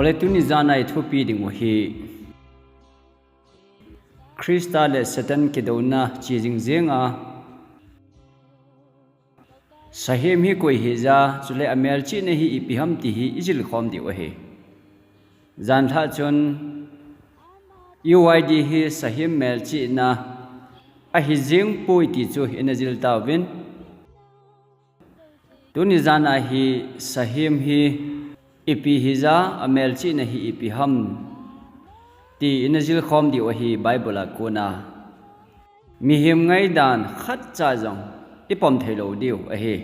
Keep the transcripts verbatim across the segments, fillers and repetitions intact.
Ole tuni jana i thupi ding u hi Christa le Satan kidouna chi jing jing a, sahem hi koi hi ja, chule a melchihna hi ipi ham ti hi i jil khom diu ahi. Jan lha chun U Y D hi sahem melchihna ahi jing poi ti chu i na jil tauvin. Tuni jana hi sahem hi ipi hi ja, a melchihna hi ipi ham ti i na jil khom diu ahi Bible a kona. Mihem ngaidan khat cha jong i pom thei lou diu ahi.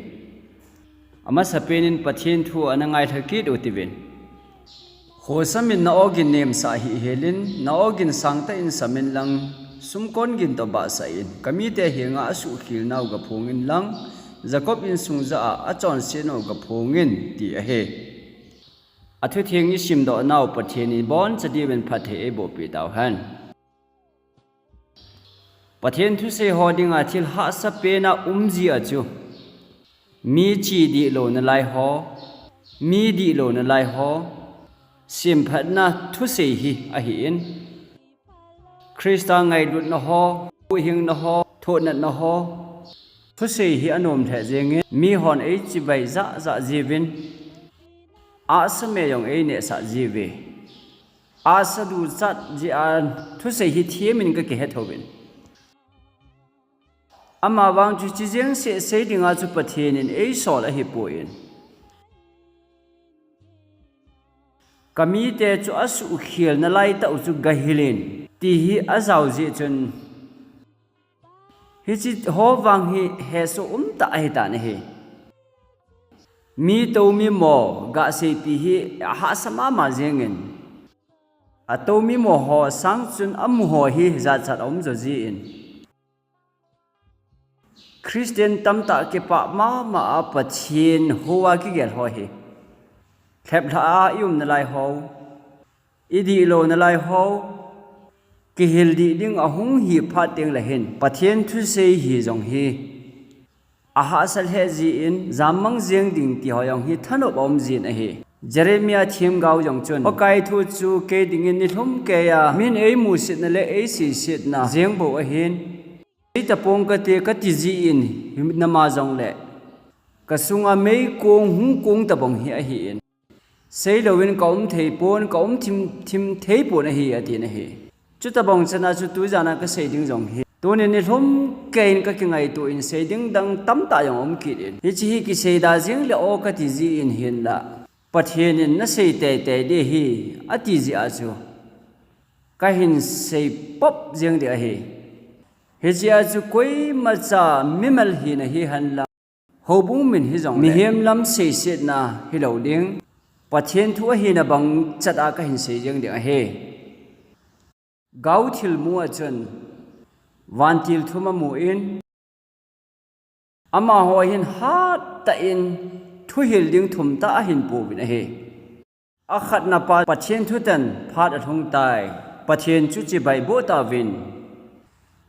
Amasapen in Pathen thu a na ngailha kit u tivin. Khosam in na ogin nemsah hih helin, na ogin sangtah in sam in lang, sumkon gin toh bahsah in, ka mite henga a suhkhel nau ga phong in lang, Jacob insung jah a a chonset nau ga phong in, ti ahi. A thutheng i simdoh nau Pathen in boncha diuvin phatthei ei boh peh tau hen. Pathen thusei ho dinga thil hahsa pen a um ji a chu, mi chi dihlou na lai ho, mi dihlou na lai ho, semphatna thusei hi ahi in. Christa ngailutna ho, huhhingna ho, thohnatna ho, thusei hi a nom lheh jeng in, mi hon ei chibai jah jah jiuvin, ahsa mei jong ei nehsah jiuve. Ahsa duchat jeh a thusei hi thiam in ka kihe thouvin. Amavang chu chi jeng seh sei dinga chu Pathen in ei sol ahi poi. Ka mite chu a suhkhel na lai tah u chu ga hil in, ti hi a jao jeh chun, hichi ho vang hi hesoh um tah ahi tan ahi. Mi tou mi mo ga seipi hi a hahsa mama jeng in, a tou mi mo ho sang chun a mu ho hi jachat a um jo ji in. Christian tamtah kipah mama a Pathen hou a kigel ho hi, lhep lha a i um na lai ho, i dihlou na lai ho, kihil dih ding a hung hi phat teng le hin, Pathen thusei hi jong hi a hahsa lheh ji in, jammang jeng ding ti ho jong hi thanop a um jin ahi. Jeremiah themgao jong chun, Pakai thu chu kei dingin nilhum kei a, min ei musetna le ei seisetna jeng bou ahin, sei tapong kate kati ji in, hinama jongle ka sunga meikong hung kong tabang hi ahi in, seilouvin ka um thei pon, ka um thim, thim thei pon ahi, ati na hi. Chutabang chana chu tujan a ka sei ding jong hi, tunin nilhum kei in ka kingaito in sei ding dang tamtah jong um kit in, hichi hi kisei da jeng le o kati ji in hinla, Pathen in na sei teitei ding ahi, ati jeh a chu ka hin sei pop jeng ding ahi. Hiche a chu koimacha mimal hina hi henlang, houbung min hijongle, mihem lam seisetna hilou ding, Pathen thu ahina bang chat a ka hin sei jeng ding ahi. Gao thilmu a chun vantil thum amu in, amaho hin hattah in thuhil ding thum tah ahin pouvin ahi. Akhatna pa, Pathen thutan phat alhung tai, Pathen chu chibai boh tauvin,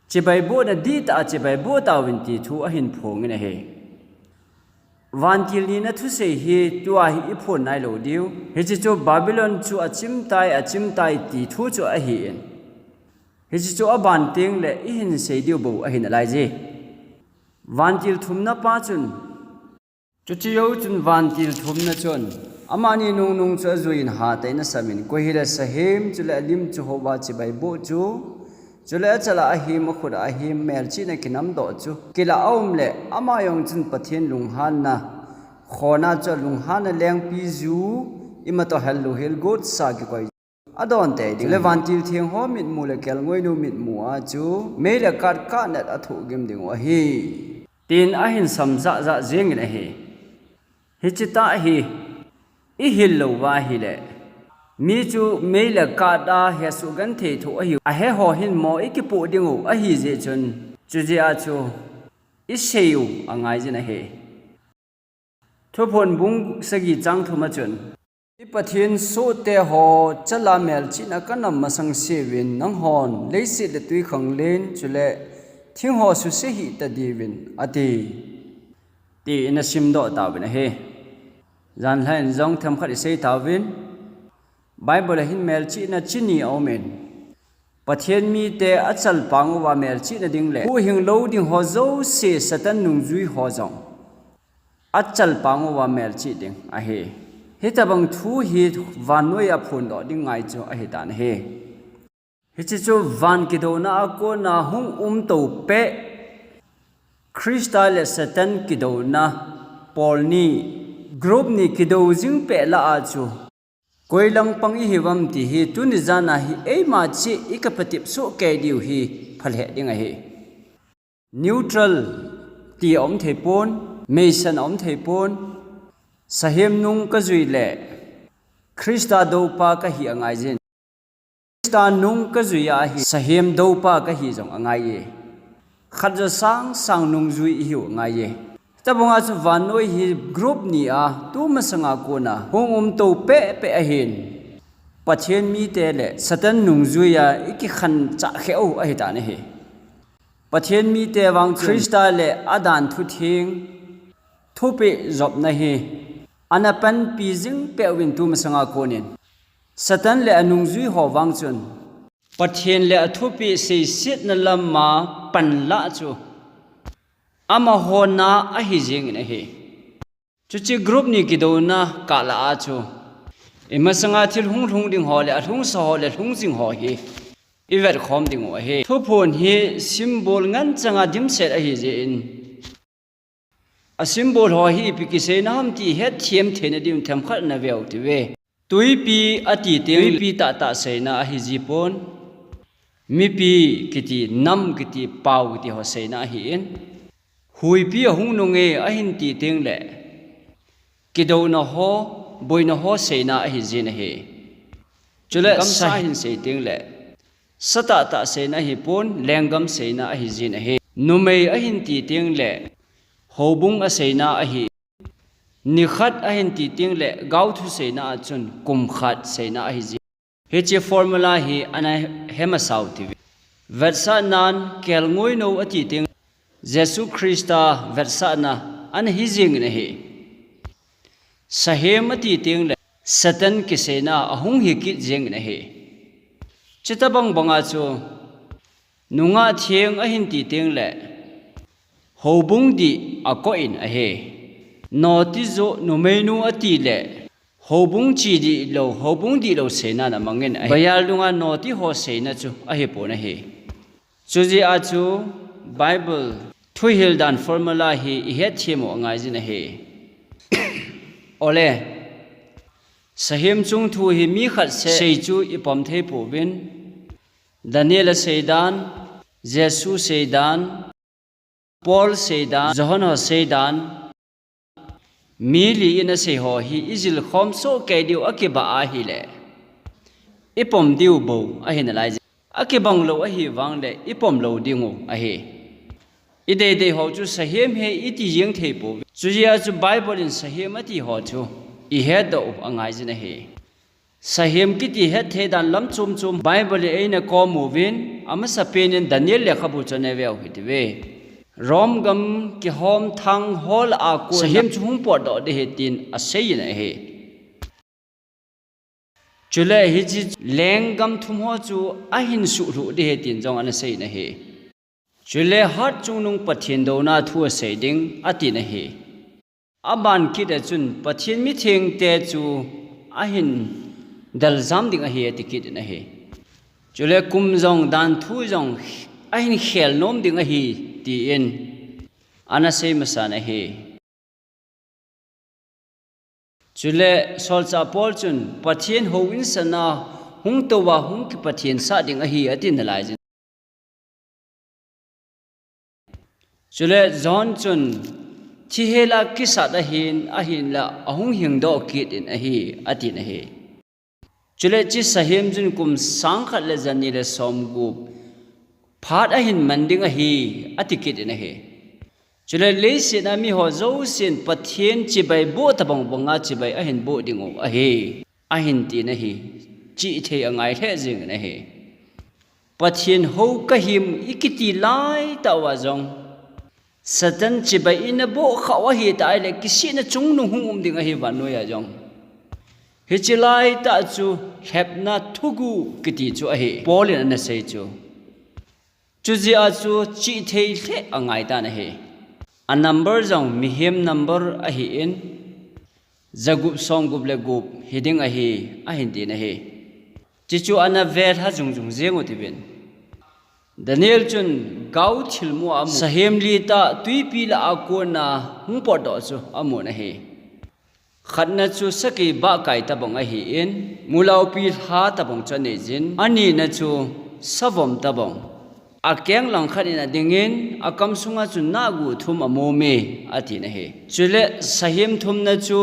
chibai bohna dihtah a chibai boh tauvin ti thu ahin phong in ahi. Vantil nina thusei hi tua hi i phong nailou diu. Hiche chu Babylon chu achim tai, achim tai ti thu chu ahi in, hiche chu aban teng le i hin sei diu bou ahi nalai je. Vantil thumna pa chun, chuti jou chun vantil thumna chun, amani nungnung chu ajui in hatah in asam in, koi hile sahem chule alim chu houva chibai boh chu, chule achal a ahem, akhut a ahem, melchihna kinamdoh chu kilah a um le, ama jong chun Pathen lunghanna khona chu alunghanna lengpi ju, imatoh hel lou hel gotsa kikoi adon tei ding. Chule vantil theng ho mitmu le kelngoinu mitmu a chu mei le kat kahnat athoh gim ding u ahi, tin ahin sam jah jah jeng in ahi. Hiche tah hi i hil lou uva ahile, mi chu mei le kat a hesoh genthei thoh ahi, ahe ho hin mo i kipoh ding u ahi jeh chun, chujeh a chu i sei u angai jin ahi. Thuphon bung sagi chang thum a chun, i Pathen sohte ho, chal a melchihna kanam masang seuvin, nanghon leiset le twikhang len chule thing ho suse hih tadiuvin, ati, tin asimdoh tauvin ahi. Janhi in jong themkhat isei tauvin, Bible a hin melchihna chi ni aumin, Pathen mite achalpang uva melchihna ding le huhhing lou ding ho jouse Satan nungjui ho jong achalpang uva melchih ding ahi. Hitabang thu hi vannoiya phondoh ding ngai chu ahitan ahi. Hiche chu van kidouna a kona hung umtou peh, Christa le Satan kidouna, Paul ni, group ni kidou jing peh lah a chu, koi lang pang ihiuvem ti hi tuni jana hi eima cheh ikapatep soh kei diu hi phalheh ding ahi. Neutral ti aum theipon, meisan aum theipon, sahem nung kajui le Christa doupa kahi angaijin. Christa nung kajui ahi, sahem doupa kahi jong angaiye. Khat jo sangsang nungjui ihiu angaiye. Tabanga chu vannoi hi group ni a tumasanga kona hung umtou pehpeh ahin, Pathen mite le Satan nungjuiya ikikhanchah kheh u ahitan ahi. Pathen mite vang chun Christa le adan thutheng, thupeh jopna hi ana panpi jing peh uvin tumasanga konin, Satan le anungjui ho vang chun Pathen le athupeh seisetna lama panlah chu amaho na ahi jengin ahi. Chuche group ni kidouna kah lah a chu, imasanga thil hunglhung ding ho le alhungsa ho le lhungjing ho hi ivetkhom dingu ahi. Thuphon hi symbol nganchanga dimset ahijeh in, asymbol ho hi ipi kiseina ham ti hetthem theina diuvin themkhat ana veu hite. Twipi ati teng, twipi tahtah seina ahijipon. Mipi kiti, nam kiti, pao kiti ho seina ahin, huipi ahung nunge ahin ti tengle, kidouna ho, boina ho seina ahijin ahi. Chule gamsa ahin sei tengle, sa tahtah seina ahipon, lenggam seina ahijin ahi. Numei ahin ti tengle, houbung aseina ahi. Nikhat ahin ti tengle, gaothu seina a chun kum khat seina ahijin. Hiche formula hi ana hemasau hite. Vetsahnan kelngoinou ati teng, Jesu Christa vetsahna ana hijengin ahi. Sahem ati tengle, Satan kiseina ahung hikit jengin ahi. Chutobang banga chu, nungah theng ahin ti tengle, houbung dih akoh in ahi. Noti joh numeinu atile, houbung chi dihlou, houbung dihlou seina ana mangin ahi. Bible dunga noti ho seina chu ahipon ahi. Chujeh a chu Bible thuhil dan formula hi ihetthem u angaijin ahi. Ole, sahem chung thu hi mi khat seh sei chu ipom theipouvin, Daniel aseidan, Jesu seidan, Paul seidan, Johan ho seidan, mi li in asei ho hi ijilkhom soh kei diu akibah ahile, ipom diu bou ahi nalaiye. Akibang lou ahivangle ipom lou dingu ahi. Ideidei ho chu sahem ahi iti jeng theipouve. Chujeh a chu Bible in sahem ati ho chu ihetdoh u angaijin ahi. Sahem kiti hetthei dan lam chomchom Bible in eina komuvin, amasapen in Daniel lekhabu chu ana veu hite. Rome gam kihom thang ho lah a kon sahem chu hung potdoh ding ahi tin aseiyin ahi. Chule hiche lenggam thum ho chu ahin suhlhuh ding ahi tin jong ana seiyin ahi. Chule hatchungnung Pathen douna thu asei ding atin ahi. Aban kit a chun Pathen mithengte chu ahin deljam ding ahi ati kit in ahi. Chule kum jong danthu jong ahin khel nom ding ahi tin ana sei masan ahi. Chule solchah Paul chun Pathen houin sana hung touva hung kipathensah ding ahi atin nalaijin. Chule John chun thihela kisat ahin, ahinla ahung hingdoh kit in ahi atin ahi. Chule hiche sahem chun kum sangkhat le jani le somgup phat ahin man ding ahi ati kit in ahi. Chule leiset a miho jousen Pathen chibai boh tobang banga chibai ahin boh dingu ahi, ahin tin ahi. Chihthei angai lheh jengin ahi. Pathen hou kahim ikiti laitah uva jong Satan chibai ina bohkhah u ahitah ahile kisihna chungnung hung um ding ahi vannoiya jong. Hiche laitah chu lhepna thuguh kiti chu ahi, Paul in ana sei chu. Chujeh a chu chihthei lheh angai tan ahi. A number jong mihem number ahin, jagup somgup le gup hiding ahi, ahin tin ahi. Chuchu ana velha jongjong jeng u tivin. Daniel chun gao thilmu a amu, sahem li tah twipi lah a kona hung potdoh chu amun ahi. Khatna chu sakei bahkai tabang ahin, mulaupi lha tabang chu anei jin, anina chu savom tabang. Akeng langkhat in adingin, akam sunga chun nahguh thum amu me, atin ahi. Chule sahem thumna chu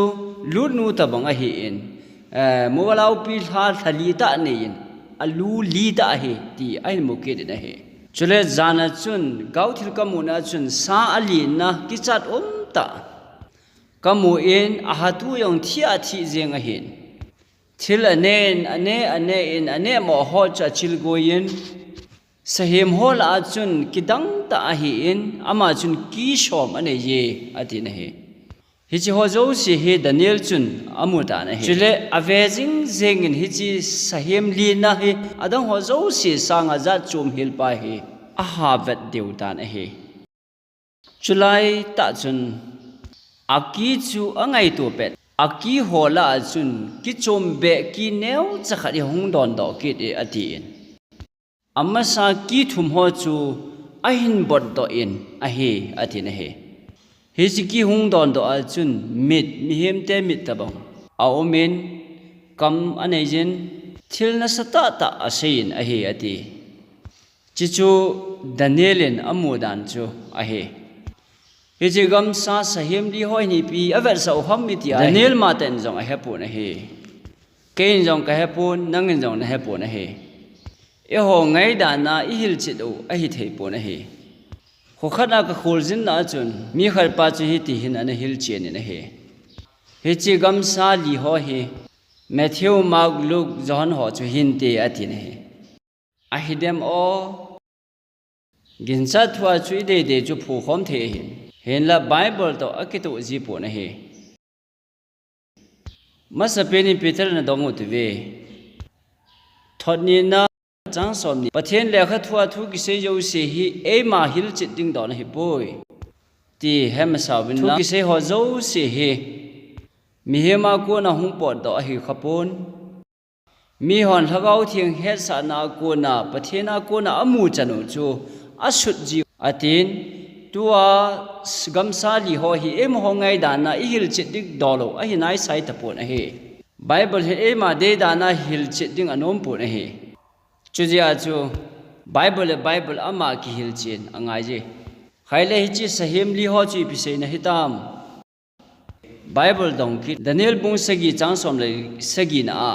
lutnu tabang ahin, eh, mulaupi lha lha li tah aneiyin, alu li tah ahi, ti ahin mu kit in ahi. Chule jana chun, gao thil kamuna chun, sa alinna kichat umtah kamun, ahatu jong thi a thi jeng ahin. Thil anen, ane, anen, aneh mo ho chu achilgoiyin, sahem ho lah a chun kidang tah ahin, ama chun ki som aneiye, atin ahi. Hiche ho jouse hi Daniel chun amu tan ahi. Chule ave jing jengin hiche sahem lina hi adang ho jouse sanga jat chom hel pa hi aha vet deu tan ahi. Chulaitah chun aki chu angaito pet, aki ho lah a chun kichom beh ki neocha khat hi hung dondoh kit e, atin. Amasa ki thum ho chu ahin botdoh in ahi, atin ahi. Hiche ki hung dondoh a chun mit, mihemte mit tabang aumin, kam aneiyin, thil nasatah tah aseiyin ahi, ati. Chuchu Daniel in amu dan chu ahi. Hiche gamsa sahem li ho hi ipi avetsah u ham iti a, Daniel matah in jong ahepon ahi. Kei in jong kahepon, nangin jong nahepon ahi. Eiho ngaidana ihilchet u ahithei pon ahi. Kho khat a kakholjin na a chun, mi khat pa chu hiti hin ana hilchen in ahi. Hiche gamsa li ho hi, Matthew, Mark, Luke, John ho chu hinte atin ahi. Ahidem o, ginchat thua chu ideidei chu phukhom thei ahin. Hinla Bible toh akitoh ji pon ahi. Masapen in Peter in adong u tive. Thot nina chang somni. Pathen lekhathua thu kisei jouse hi eima hilchet ding don ahipoi, ti hemasa uvin lang. Thu kisei ho jouse hi mihem a kona hung potdoh ahi khapon. Mihon Lhagao Theng hetsahna a kona, Pathen a kona amu chan u chu asut jiu, atin. Tua gamsa li ho hi eimaho ngaidana ihilchet ding doh lou ahi naisai tapon ahi. Bible hi eima deidana hilchet ding anom pon ahi. Chujeh a chu Bible le Bible ama kihilchen angaije. Khaile hiche sahem li ho chu ipi seina hitam? Bible dong kit, Daniel bung sagi chang som le sagina a,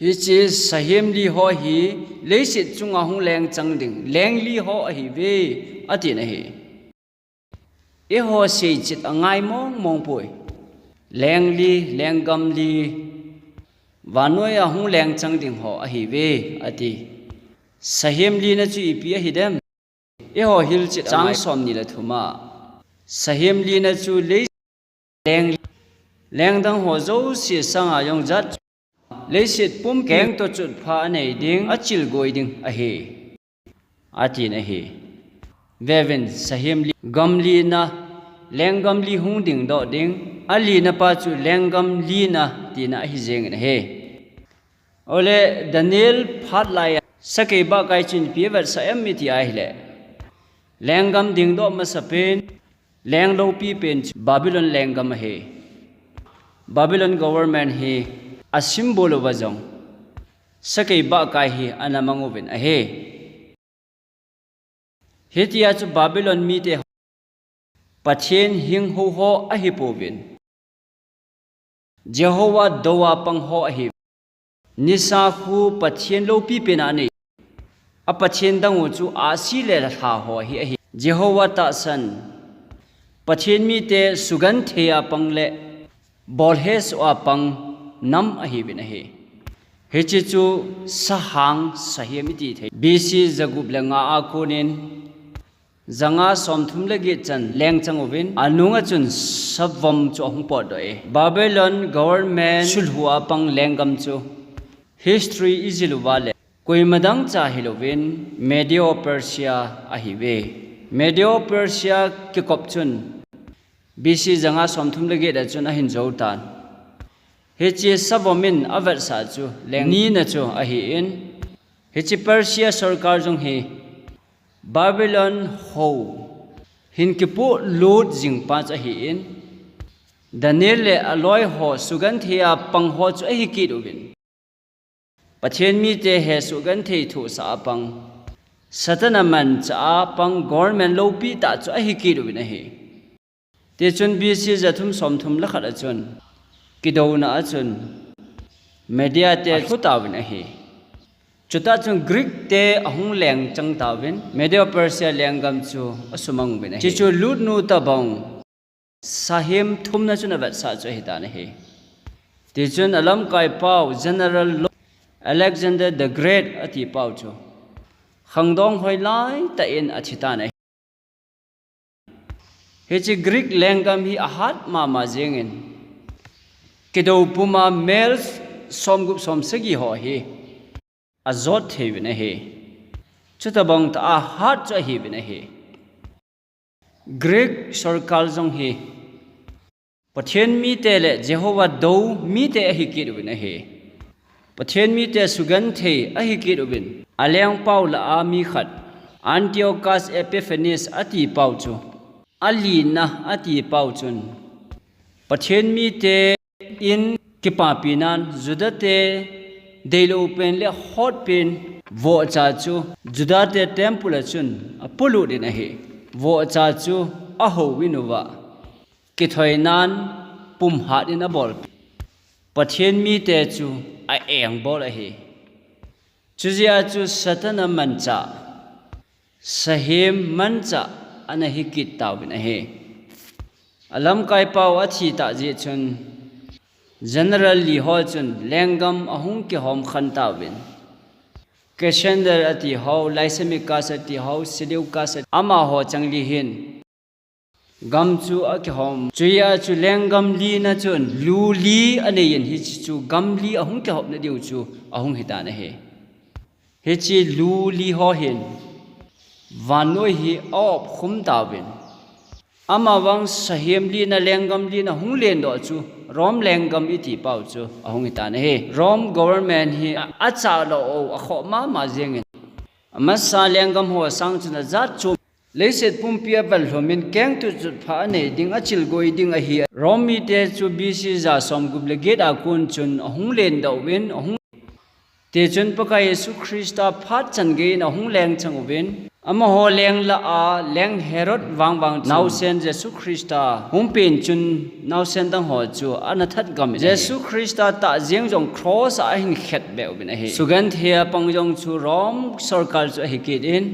hiche sahem li ho hi leiset chunga hung lengchang ding leng li ho ahiuve, atin ahi. Eiho seichet angai mong mong poi. Leng li, lenggam li, vannoi a hung lengchang ding ho ahiuve, ati. Sahem lina chu ipi ahidem? Eiho hilchet angai. Chang somni le thum a, sahem lina chu lei leng, lengdang ho jouse sanga jong jat, leiset pumpi keng toh chutpha anei ding, achilgoi ding ahi, atin ahi. Veuvin, sahem li, gam lina, lenggam li hung dingdoh ding, alina pa chu lenggam lina tina ahi jengin ahi. Ole Daniel phat laiya sakei bahkai chun ipi avetsah em iti ahile, lenggam dingdoh masapen, leng loupi pen chu Babylon lenggam ahi. Babylon government hi a symbol uva jong sakei bahkai hi ana mang uvin ahi. Hitia chu Babylon mite ho Pathen hing hou ho ahipouvin, Jehovah dou a pang ho ahi. Nisa khu Pathen loupi pen anei. A pathen dang u chu ahsi le lha ho hi ahi. Jehovah tahsan, Pathen mite sugenthei a pang le bolhesoh a pang nam ahiuvin ahi. Hiche chu sahang sahem iti thei. B C jagup le nga a konin Janga somthum le get chan leng chang uvin, anunga chun savom chu ahung potdoh e. Babylon government sulhu a pang lenggam chu history ijil uva le koima dang cha hilouvin Medo-Persia ahiuve. Medo-Persia kikop chun B C janga somthum le get a chun ahin jou tan. Hiche savom in avetsah chu leng nina chu ahin, hiche Persia sorkar jong hi Babylon hou hin kipolut jing pa chu ahin, Daniel le aloi ho sugenthei a pang ho chu ahi kit uvin, Pathen mite hesoh genthei thohsah a pang, Satan a manchah a pang, government loupi tah chu ahi kit uvin ahi. Tichun B C ja thum somthum le khat a chun, kidouna a chun Media te alhu tauvin ahi. Chutah chun Greek te ahung leng chang tauvin, Medo-Persia lenggam chu asumang uvin ahi. Hichu lutnu tobang sahem thumna chun avetsah chu ahitan ahi. Tichun alamkai pau General Lo-, Alexander the Great ati pau chu khangdong hoilai tah in athitan ahi. Hiche Greek lenggam hi ahat mama jengin, kidou puma mel somgup somsagi ho hi ajot thei uvin ahi. Chutobang tah a hat chu ahiuvin ahi. Greek sorkar jong hi Pathen mite le Jehovah dou mite ahi kit uvin ahi. Pathen mite sugenthei ahi kit uvin. Alengpau lah a mi khat, Antiochus Epiphanes ati pau chu, alina ati pau chun, Pathen mite in kipapi nan Juda te deilou pen le hot pen vohcha chu Juda te temple a chun apolut in ahi. Vohcha chu ahouvin uva, kithoi nan pumhat in abol, Pathen mite chu a-engbol ahi. Chujeh a chu Satan a manchah, sahem manchah ana hi kit tauvin ahi. Alamkai pau athi tah jeh chun General li ho chun lenggam ahung kihom khen tauvin, Cassander ati ho, Lysimachus ati ho, Seleucus ati, amaho chang li hin gam chu akihom. Chujeh a chu lenggam lina chun lu li anei in, hiche chu gam li ahung kihopna diu chu ahung hitan ahi. Hiche lu li ho hin vannoi hi a-opkhum tauvin, amavang sahem lina, lenggam lina hung lendoh chu Rome lenggam iti pau chu ahung hitan ahi. Rome government hi a, achah lou u, akhoh mama jengin, amasa lenggam ho sang chun ajat chom, leiset pumpi a vallhum in kengtu chutpha anei ding, achilgoi ding ahi. Rome mite chu B C ja somgup le get a kon chun ahung lendoh uvin, ahung, tichun Pakai Jesu Christa phat chan gei in ahung leng chang uvin, amaho leng lah a leng Herod vangvang chun naosen Jesu Christa hung pen chun naosen dang ho chu ana that gam in ahi. Jesu Christa tah jeng jong cross a ahin khet beh uvin ahi. Sugenthei a pang jong chu Rome sorkar chu ahi kit in,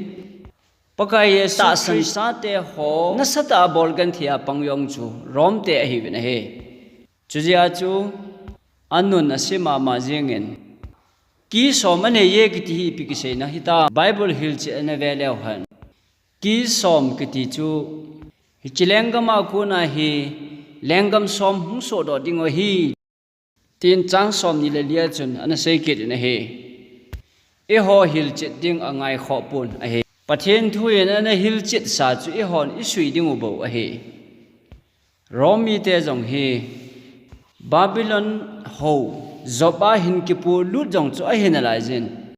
Pakai Jesu tahsan sate ho nasatah a bol genthei a pang jong chu Rome te ahiuvin ahi. Chujeh a chu anun ase mama jengin, ki som anei e kiti hi ipi kiseina hitam? Bible hilchet ana ve leu hen, ki som kiti chu hiche lenggam a kona hi lenggam som hung sohdoh ding u ahi, tin chang somni le li a chun ana sei kit in ahi. Eiho hilchet ding angaikhoh pon ahi. Pathen thu in ana hilchetsa chu eihon isui ding u bou ahi. Rome mite jong hi Babylon hou Job a hin kipolut jong chu ahi nalaiyin,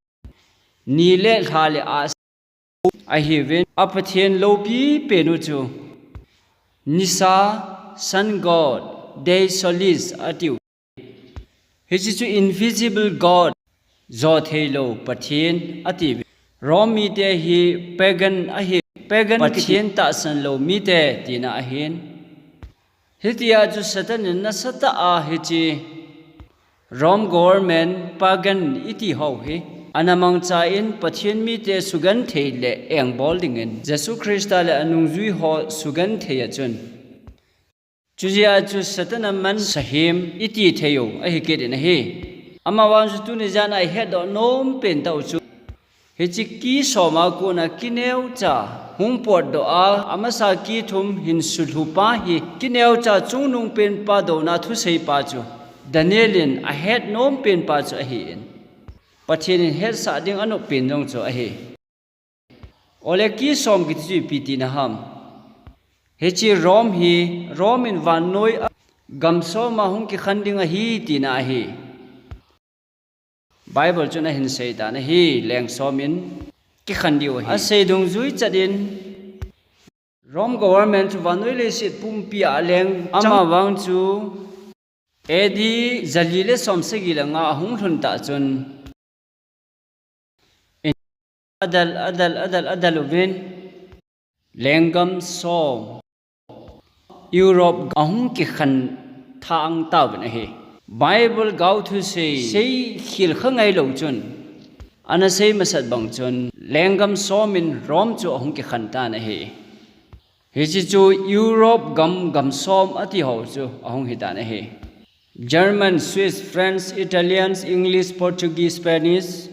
ni le lha le a ahiuvin, a pathen loupi pen u chu nisa, sun god, day solis atiu. Hiche chu invisible god, jo theilou pathen atiuvin. Rome mite hi pagan ahi, pagan, pathen tahsan lou mite tina ahin. Hitia chu Satan in nasatah a hiche Rome government pagan iti ho hi ana mangcha in Pathen mite sugenthei le engbol dingin Jesu Christa le anungjui ho sugenthei a chun, chujeh a chu Satan a man sahem iti thei u ahi kit in ahi. Amavang chu tuni jan a ihetdoh nom pen tah u chu Hiche ki som a kona ki neocha hung potdoh a, amasa ki thum hin sulhu pa hi ki neocha chungnung pen pa douna thusei pa chu Daniel in ahet nom pen pa chu ahin, Pathen in hetsah ding anop pen jong chu ahi. Ole ki som kiti chu ipi tina ham? Hiche Rome hi, Rome in vannoi a gam som a hung kikhen ding ahi tina ahi. Bible chun ahin sei tan ahi, leng som in kikhen diu ahi. Asei dungjui chat in Rome government chu vannoi leiset pumpi a leng, ama vang chu A D jali le som sagi le nga ahung lhun tah chun, adel, adel, adel, adel uvin, lenggam som Europe ahung kikhen thang tauvin ahi. Bible gao thusei, sei khel kha ngailou chun, ana sei masat bang chun, lenggam som in Rome chu ahung kikhen tan ahi. Hiche chu Europe gam, gam som ati ho chu ahung hitan ahi. German, Swiss, French, Italians, English, Portuguese, Spanish,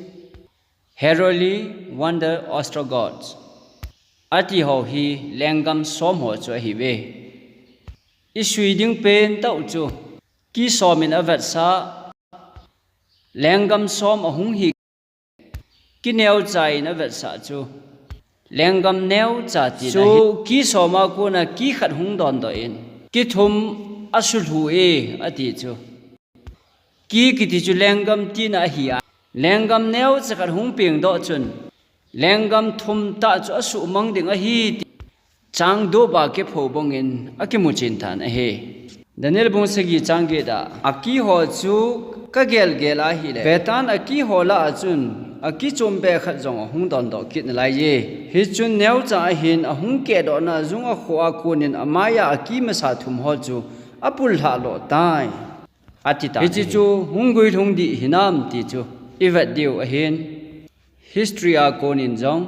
Heruli, Wonder, Ostrogoths ati ho hi lenggam som ho chu ahiuve. Isui ding pen tah u chu, ki som in avetsah, lenggam som ahung hi, ki neocha in avetsah chu, lenggam neocha tina chu ahi. Ki som a kona ki khat hung dondoh in, ki thum asulhu e, ati chu. Ki kiti chu lenggam tina ahi a, lenggam neocha khat hung pengdoh chun, lenggam thum tah chu asuhmang ding ahi ti, chang dup a kipho bangin akimu chen tan ahi. Daniel bung sagi chang get a, aki ho chu kagel gel ahile, vetan aki ho lah a chun, aki chom beh khat jong ahung dondoh kit nalaiye. Hichun neocha ahin ahung kehdohna jung akhoh a konin amai a aki masa thum ho chu apullhah lou tai, ati tan ahi. Hiche chu hung guilhung ding hinam ti chu ivet diu ahin. History a konin jong,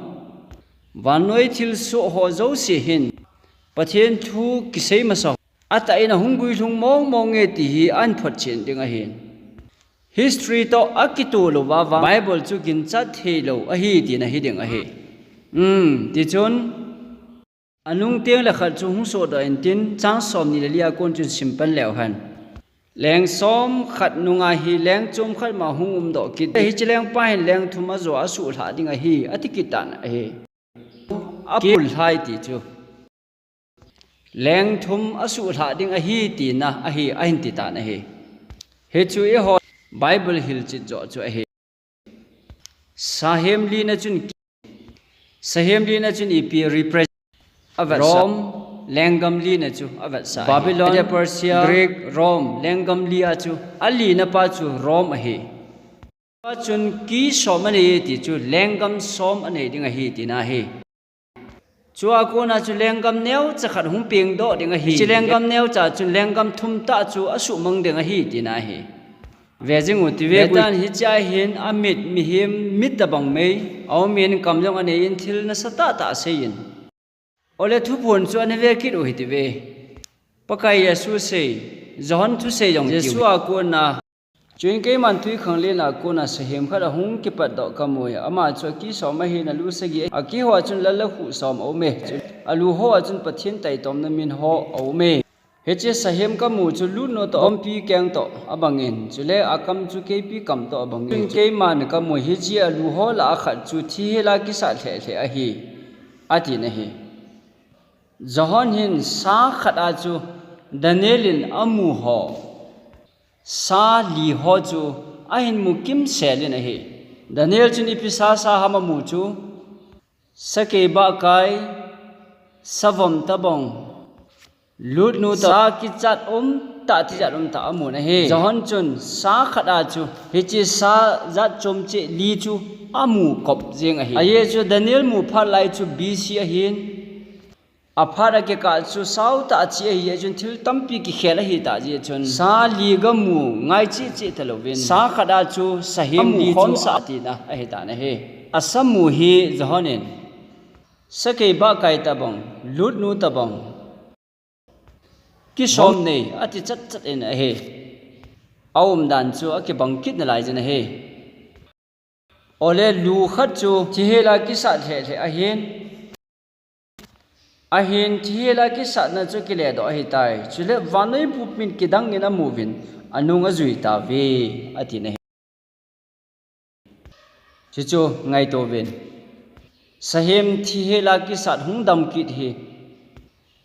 vannoi thilsoh ho jouse hin Pathen thu kisei masa ho, atah in ahung guilhung mong mong e ti hi ahin photchen ding ahin. History toh akitoh lou vang Bible chu ginchat thei lou ahi tina hiding ahi. Um, tichun, anung teng le khat chu hung sodoh intin, chang som ni le li a kon chun simpan leu hen. Leng som khat nunga hi leng chom khat ma hung umdoh kit. Hiche lengpa hin leng thum ajo asuhlhah ding ahi, ati kit tan ahi. Apullhai ti chu, leng thum asuhlhah ding ahi tina ahi, ahin ti tan ahi. Hichu eiho Bible hilchet joh chu ahi. Sahem lina chun, sahem lina chun ipi represent? Avetsah. Rome, lenggam lina chu avetsah ahi. Babylon, Media Persia, Greek, Rome, lenggam li a chu, alina pa chu Rome ahi. Chun ki som anei e ti chu, lenggam som anei ding ahi tina ahi. Chua kona chu lenggam neocha khat hung pengdoh ding ahi. Hiche lenggam neocha chun lenggam thum tah chu asuhmang ding ahi tina ahi. Ve jing u ti ve. Vetan hiche a hin amit mihem mit tabang mei aumin, kam jong anei in, thil nasatah tah asei in. Ole thuphon chu ana ve kit u hiti ve. Pakai Jesu sei, Johan thusei jong Jesu a kona. Chuin keiman twikhanglen a kona sahem khat ahung kipatdoh kamui. Ama chu aki som ahin alu sagi, aki hoa chun lal le khuh som aume. Chu alu hoa chun Pathen taitomna min ho aume. Hiche sahem kamu chu lutnu toh, bompi keng toh abangin, chule akam chu keipi kam toh abangin. Chun keiman kamui, hiche alu ho lah a khat chu thihela kisah lheh lheh ahi, atin ahi. Johan hin sa khat a chu Daniel in amu ho, sa li ho chu ahin mu kimsel in ahi. Daniel chun ipi sa sa ham amu chu, sakei bahkai, savom tabang, lutnu tabang, sa kichat um tah, tijat um tah amun ahi. Johan chun sa khat a chu hiche sa jat chom cheh li chu amu kop jeng ahi. Ajeh chu Daniel mu phat lai chu B C ahin, aphat akikah chu sao tah achi ahi jeh chun thil tampi kikhel ahi tah jeh chun sa li gamu ngai cheh cheh talouvin, sa khat a chu sahem li chu amu khomsa tina ahi tan ahi. Asa mu hi Johan in sakei bahkai tabang, lutnu tabang, kisom nei ati chat chat in ahi. Aumdan chu akibang kit nalai jin ahi. Ole lu khat chu thihela kisat lhehlheh ahin. Ahin thihela kisatna chu kiledoh ahitai. Chule vannoi bupin kidangin amuvin anung ajui tauve, ati nahi. Chuchu ngaito uvin. Sahem thihela kisat hung dam kit hi.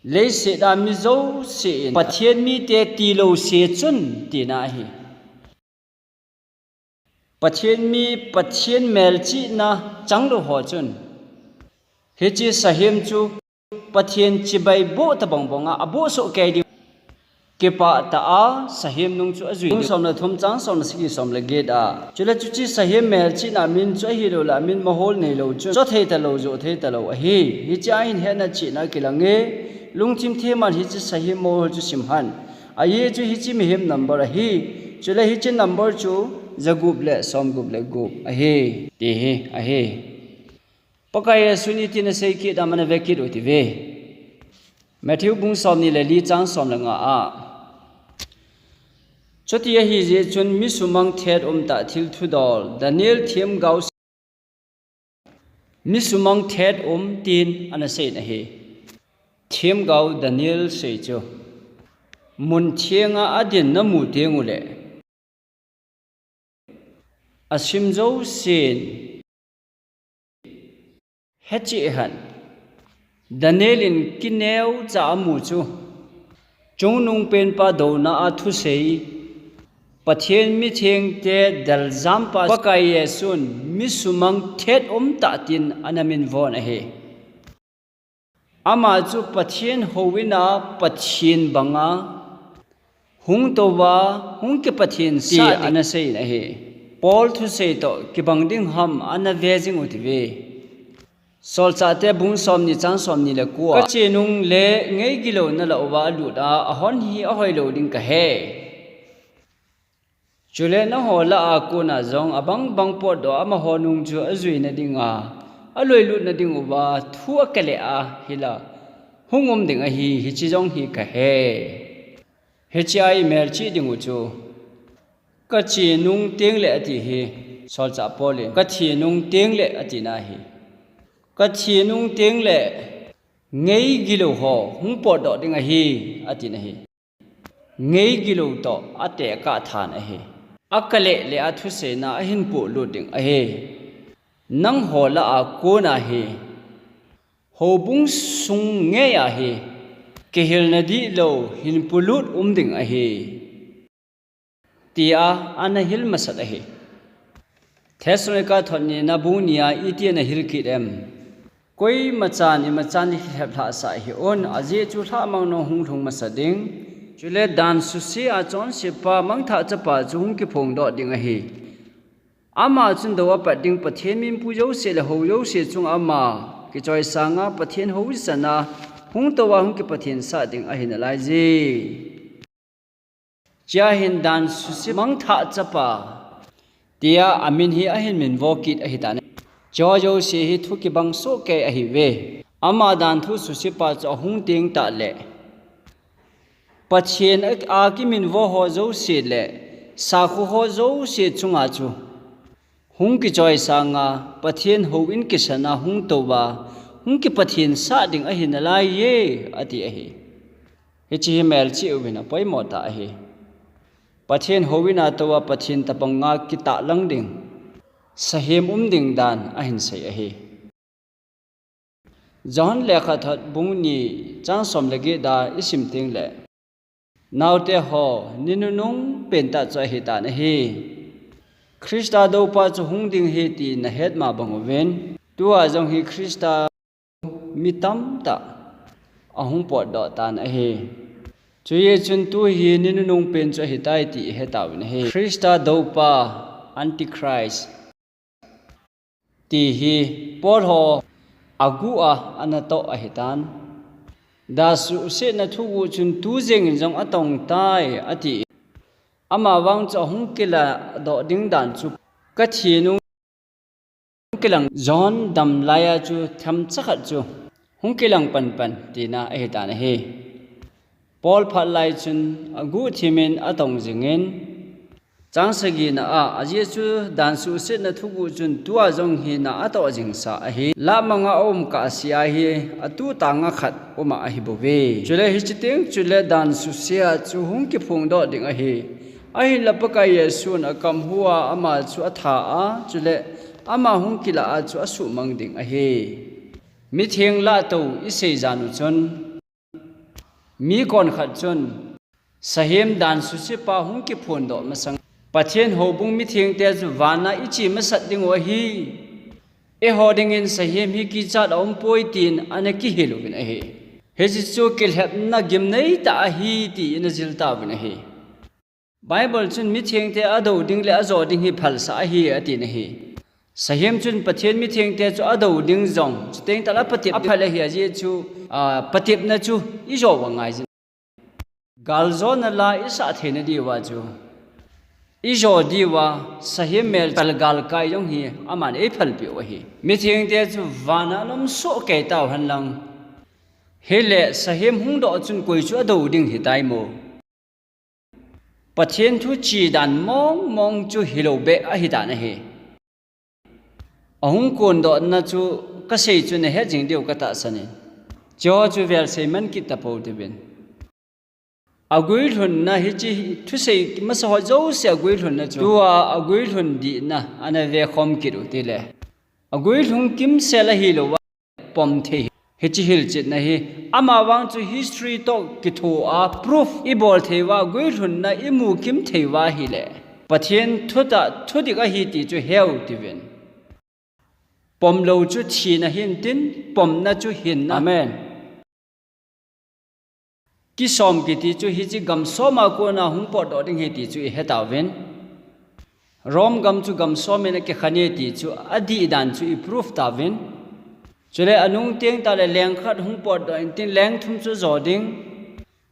Leiset a mi jousen Pathen mite tilou se chun tina ahi. Pathen mi, Pathen melchihna changlou ho chun, hiche sahem chu Pathen chibai boh tabang banga aboh soh kei ding. Kipah tah a sahem nung chu ajui ding. Bung som le thum chang som le sagi som le get a. Chule chuche sahem melchihna min chu ahilou le amin mahol neilou chun choh thei talou, joh thei talou ahi. Hiche a hin hetna chihna kilang e. Lungthim them in hiche sahem mohol chu sim hen. Ajeh chu hiche mihem number ahi. Chule hiche number chu jagup le somgup le gup ahi. Ti hi ahi. Pakai Jesun itin asei kit am ana ve kit u ti ve. Matthew bung somni le li chang som le nga a. Chuti ahi jeh chun mi sumang thet um tah thil thudol, Daniel themgao, mi sumang thet um tin ana sei in ahi. Themgao Daniel sei chu mun thenga adin namu teng uleh, asim jousen hechih hen. Daniel in kineocha amu chu chungnungpenpa douna a thusei, Pathen mithengte deljampa Pakai Jesun mi sumang thet um tah tin ana minvon ahi. Ama chu Pathen houin a Pathen banga hung touva, hung kipathen sah ding ana sei in ahi. Paul thusei toh kibang ding ham ana ve jing u ti ve. Solchahte bung somni chang somni le ko a. Ka chenung le ngei gilou na lah uva alut a, ahon hi ahoilou ding kahe. Chule nangho lah a kona jong abang bang potdoh amaho nung chu ajuina dinga, aloilut na ding uva thu akile a hila hung um ding ahi, hiche jong hi kahe. Hiche a imelchih ding u chu, ka chenung tengle ati hi, solchah Paul in, ka thenung tengle atina hi. Ka thenung tengle ngei gilou ho hung potdoh ding ahi, atina hi. Ngei gilou toh atekah than ahi. Akile le athuseina ahin polut ding ahi. Nangho lah a kona hi houbung sung ngei a hi kihilna dihlou hin polut um ding ahi, tia ana hil masat ahi. Thessalonica thot nina bung ni a iti ana hil kit em? Koimachan imachan ikilhep lhahsah hih un, ajeh chu lhahmang nung hung lhung masa ding. Chule dan suse a chonsepa mangthah chapa chu hung kiphongdoh ding ahi. Ama chun dou apat ding Pathen minpu jouse le hou jouse chunga ama kichoisanga Pathen hou ichan a hung touva hung kipathen sah ding ahi nalaije. Chea hin dan suse mangthah chapa tia amin hi ahin minvo kit ahitan. Cho jouse hi thu kibang soh kei ahiuve. Ama dan thu susepa chu ahung teng tah le Pathen a, a kiminvo ho jouse le sakho ho jouse chunga chu hung kichoisanga Pathen houin kisana hung touva hung kipathen sah ding ahi nalaiye, ati ahi. Hiche hi melchih uvin apoimo tah ahi. Pathen houin a touva Pathen tobanga kitahlang ding sahem um ding dan ahin sei ahi. John lekhathot bung ni chang som le get a isim tengle, naote ho, ni nunung pentah chu ahitan ahi. Christa doupa chu hung ding ahi ti nahet ma bang uvin, tua jong hi Christa mi tamtah ahung potdoh tan ahi. Chujeh chun tu hi ni nunung pen chu ahitai ti ihetauvin ahi. Christa doupa, Antichrist, ti hi Paul ho aguh a anatoh ahitan. Dan suhsetna thuguh chun tu jengin jong atongtai ati. Amavang chu ahung kiladoh ding dan chu ka thenung kilang John damlaiya chu themcha khat chu hung kilang panpan tina ahitan ahi. Paul phatlai chun aguhthimin atong jingin, Chang sagina a, ajeh chu dan suhsetna thuguh chun tua jong hi na atoh jingsa ahi. Lah manga aum kahsea hi, atu tanga khat uma ahi bouve. Chule hiche teng chule dan suhsea chu hung kiphongdoh ding ahi. Ahinla Pakai Jesun akamhua ama chu atha a, chule ama hung kilah a chu asuhmang ding ahi. Mitheng lahtou isei jan u chun, mi konkhat chun, sahem dan suhsepa hung kiphondoh masang, Pathen houbung mithengte chu vana iche masat dingu ahi. Eiho dingin sahem hi kichat aumpoi tin ana kihil uvin ahi. Hiche chu kilhepna gimneitah ahi tin ajil tauvin ahi. Bible chun mithengte adou ding le ajo ding hi phalsah ahi atin ahi. Sahem chun Pathen mithengte chu adou ding jong, chuteng tahle apatep, aphal ahi ajeh chu, a, patepna chu ijo uva ngaijin. Galjona la isah theina diuva chu, ijo diuva, sahem melchihna galkai jong hi aman eiphalpeh u ahi. Mithengte chu vana anom sohkei tauhen lang. Hile sahem hungdoh chun koi chu adou ding hitai mo. Pathen thu chedan mongmong chu hilou beh ahitan ahi. Ahung kondohna chu kasei chu nahet jing diu katahsan in. Hicheho chu velsei man kit tapou uvin. Aguilhunna hiche thusei masa ho jouse aguilhunna chu, tua aguilhun dihna ana vekhom kit u tile, aguilhun kimsel ahilouva pom thei. Hiche hilchetna hi, amavang chu history toh kithoa proof ibol theiuva, guilhunna imu kim theiuva ahile, Pathen thutah thudik ahi ti chu heu uvin. Pomlou chu thina hintin, pomna chu hinna. Amen. Kisom kiti chu hiche gam soma kona hung potdoh ding ahi ti chu ihetauvin. Rome gam chu gam som in akikhen e ti chu adih dan chu iproof tauvin. Chule anung teng tahle leng khat hung potdoh intin leng thum chu ajo ding,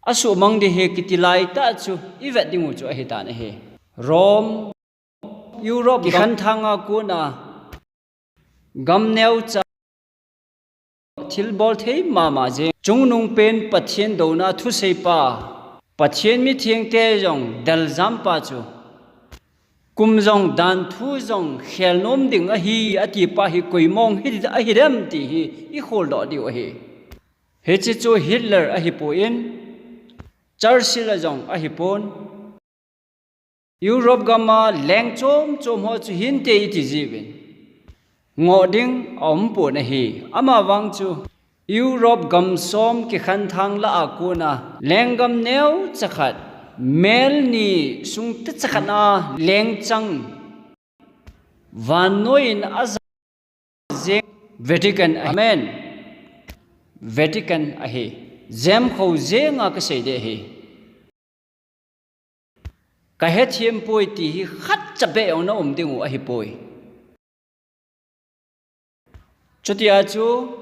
asuhmang ding ahi kiti laitah chu ivet dingu chu ahitan ahi. Rome, Europe kikhen thanga kona gam neocha, thilbol thei mama jeng, chungnungpen Pathen douna thuseipa, Pathen mithengte jong deljampa chu, kum jong danthu jong khelnom ding ahi atipa hi koi mong hi ahidem ti hi ikholdoh diu ahi. Hiche chu Hitler ahipon, Churchill jong ahipon, Europe gama leng chom chom ho chu hinte iti jiuvin, ngoh ding aumpon ahi. Amavang chu Europe gam som kikhen thang lah a kona lenggam neocha khat, mel ni sung techa khatna lengchang, vannoi in aja jeng Vatican ahi. Amen. Vatican ahi. Jemkho jenga kasei ding ahi. Kahethem poi ti hi khatcha beh jong naum dingu ahipoi. Chutia chu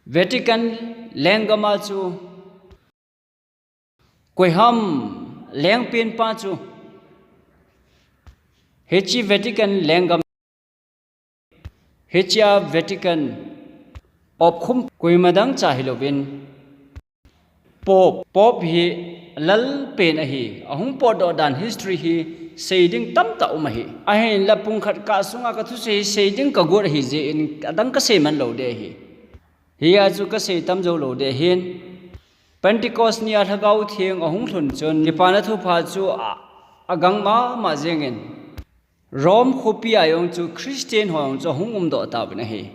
Vatican lenggama chu koiham lengpenpa chu, hiche Vatican lenggam, hichea Vatican opkhum koima dangcha hilouvin, Pope, Pope hi lalpen ahi, ahung potdoh dan history hi sei ding tamtah um ahi. Ahinla pungkhat kah sunga kathusei hi sei ding kagot ahijeh in adang kasei man lou ding ahi. Hia chu kasei tamjou lou ding ahin, Pentecost nia Lhagao Theng ahung lhun chun Kipana Thupha chu a, agang mama jengin, Rome khopia jong chu Christian ho jong chu ahung umdoh tauvin ahi.